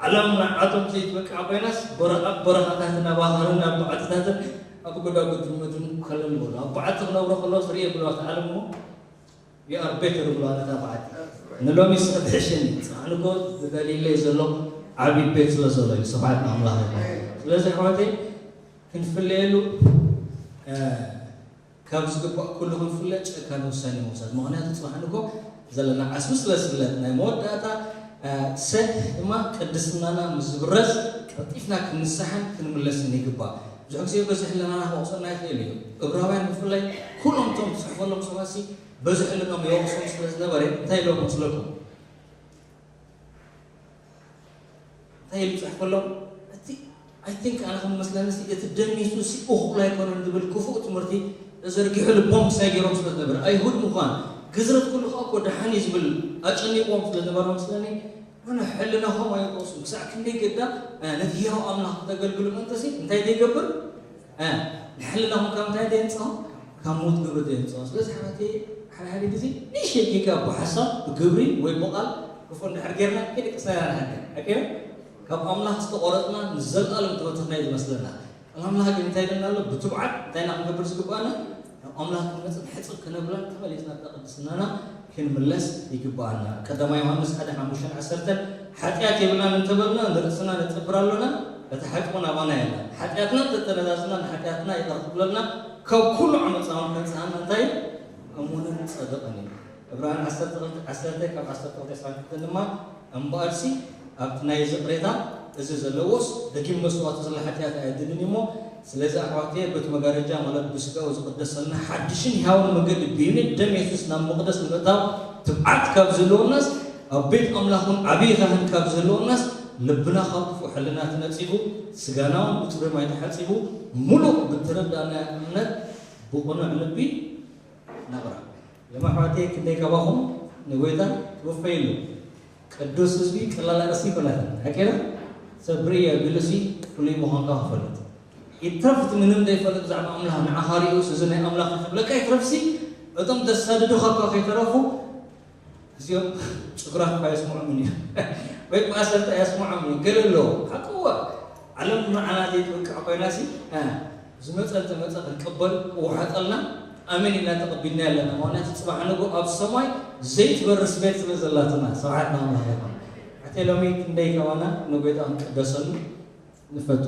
ዓለም ንዓቶም ዘይትበቅዕ ኮይናስ፣ በረ-፣ ኣብ በረኻታትን ኣብ ኣኽራንን ኣብ በዓትታትን ኣብ ጎዳጉዲ ምድርን ኮለል በሉ። ኣብ በዓቲ ክነብሩ ከለዉ ስርየ ብለዋ እቲ ዓለም እሞ፣ "We are better" ብለዋ ነታ በዓቲ። ንሎሚ ስለ ትሕሸኒ፣ ጽባሕ ንጎ ዝደልየለይ ዘሎ ዓቢ ቤት ስለ ዘሎ እዩ። ስብሓት ንኣምላኽ ይኹን። ስለዚ ኣሕዋተይ ክንፍለየሉ፣ እ፣ ካብ ዝግባእ ኩሉ ክንፍለ ጨካን ውሳኔ ምውሳድ። ምኽንያቱ ጽባሕ ንጎ ዘለና ዓስቢ ስለ ዝፍለጥ፣ ናይ መወዳእታ፣ እ፣ ሰልፍ ድማ ቅድስናና ምስ ዝብረዝ ቀልጢፍና ክንንሳሕን ክንምለስን ይግባእ። ብዙሕ ግዜ በዚ ሕልናና ክወቕሰና ይኽእል እዩ። እብራውያን ብፍላይ ኩሎም እቶም ዝጽሕፈሎም ሰባትሲ በዚ ሕልኖም ይወቕሶም ስለ ዝነበረ እንታይ ኢሎም መስለኩም? እንታይ ኢሉ ይጽሕፈሎም? እቲ፣ I think፣ ኣነ ከም መስለኒ ሲ፣ እቲ ደም የሱስ ሲ እኹል ኣይኮነን ዝብል ክፉእ ትምህርቲ ተዘርጊሑ ልቦም ክሳይ ገይሮም ስለ ዝነበረ፣ ኣይሁድ ምዃን ግዝረት ኩሉ ኸኣ እኮ ደሓን እዩ ዝብል ኣጨኒቕዎም ስለ ዝነበረ መስለኒ፣ ኣነ ሕልናኹም ኣይወቕሱን። ክሳዕ ክንደይ ገዳ፣ እ፣ ነቲ ህያው ኣምላኽ ክተገልግሉ ምእንተሲ እንታይ ዘይገብር? እ፣ ንሕልናኹም ካብ እንታይ ደየንጽኦ? ካብ ሞት ግብሪ ደየንጽኦ። ስለዚ ኣሕዋተይ፣ ሓደ ሓደ ግዜ ንእሽተይ ጌጋ ብሓሳብ፣ ብግብሪ ወይ ብቓል ክፉእ እንድሕር ጌርና፣ ከይደቀስና ኢና ንሓድር። ኣይኮነን? ካብ ኣምላኽ ዝተቖረጽና ንዘለኣለም ተበቲኽና እዩ ዝመስለና። ቃል ኣምላኽ ግን እንታይ ይብለና ኣሎ? ብትብዓት እንታይ ኢና ክንገብር ዝግባኣና? ናብ ኣምላኽ ክንመጽእ ሕጽብ ከነብላን ተመሊስና ኣብታ ቅድስናና ክንምለስ ይግባኣና። ቀዳማይ ዮሃንስ ሓደ ሓሙሽተን ዓሰርተን፣ "ሓጢኣት የብልናን እንተበልና ንርእስና ነጸብር ኣሎና፣ እቲ ሓቂ እውን ኣባና የለን። ሓጢኣትና እንተተነዛዝና ንሓጢኣትና ይቕረ ክብለልና፣ ካብ ኩሉ ዓመጻ እውን ከንጽኣና እንታይ እዩ? እሙንን ጻድቕን እዩ።" ዕብራውያን ዓሰርተ ክልተ ዓሰርተ ካብ ዓሰርተ ክልተ ዕስራን ክልተን ድማ፣ እምበኣርሲ ኣብቲ ናይ ይቕሬታ እዚ ዘለዎስ ደጊም መስዋእቱ ስለ ሓጢኣት ኣየድልን እሞ፣ ስለዚ ኣሕዋተየ በቲ መጋረጃ ማለት ብስጋኡ ዝቕደሰልና ሓድሽን ህያውን መንገዲ ብዩኒት ደም የሱስ ናብ መቕደስ ንምእታው ትብዓት ካብ ዘለወናስ፣ ኣብ ቤት ኣምላኽ እውን ዓብዪ ካህን ካብ ዘለወናስ፣ ልብና ካብ ክፉእ ሕልና ተነጺጉ፣ ስጋና እውን ብጽሩይ ማይ ተሓጺቡ፣ ምሉእ ብተረዳእናዮ እምነት ብቕኑዕ ልቢ ናቕርብ። ሎም ኣሕዋተይ ክንደይ ካባኹም ንጎይታ ትውፈይሉ? ቅዱስ ህዝቢ ቀላል ኣርእስቲ ኣይኮነትን። ሓቂ ዶ? ሰብ ርእየ ቢሉሲ ፍሉይ ምዃንካ ክፈልጥ። ይትረፍ እቲ ምንም ዘይፈልጥ ብዛዕባ ኣምላኽ ንዓኻ ርእዩስ እዚ ናይ ኣምላኽ እዩ ክብለካ ይትረፍሲ፣ እቶም ዘሳድዱኻ እኳ ከይተረፉ እዚኦም ጭጉራፍ እኳ የስምዖምን እዩ። ወይ ፓስተር እንታይ የስምዖም እዩ። ገለ ኣለዎ። ሓቂ እዋ፣ ዓለም ንዓና ዘይትበቅዕ ኮይናሲ፣ እ፣ ዝመጸ እንተመጸ ክንቅበል ክወሓጠልና ኣሜን ኢልና ተቐቢልና ኣለና። ምኽንያቱ ጽባሕ ንግሆ ኣብ ሰማይ ዘይትበርስ ቤት ስለ ዘላትና። ስብሓት ንኣምላኽ ይኹን። ኣሕዋተይ ሎሚ ክንደይ ካባና ንጎይታ ክንቅደሰሉ ንፈቱ።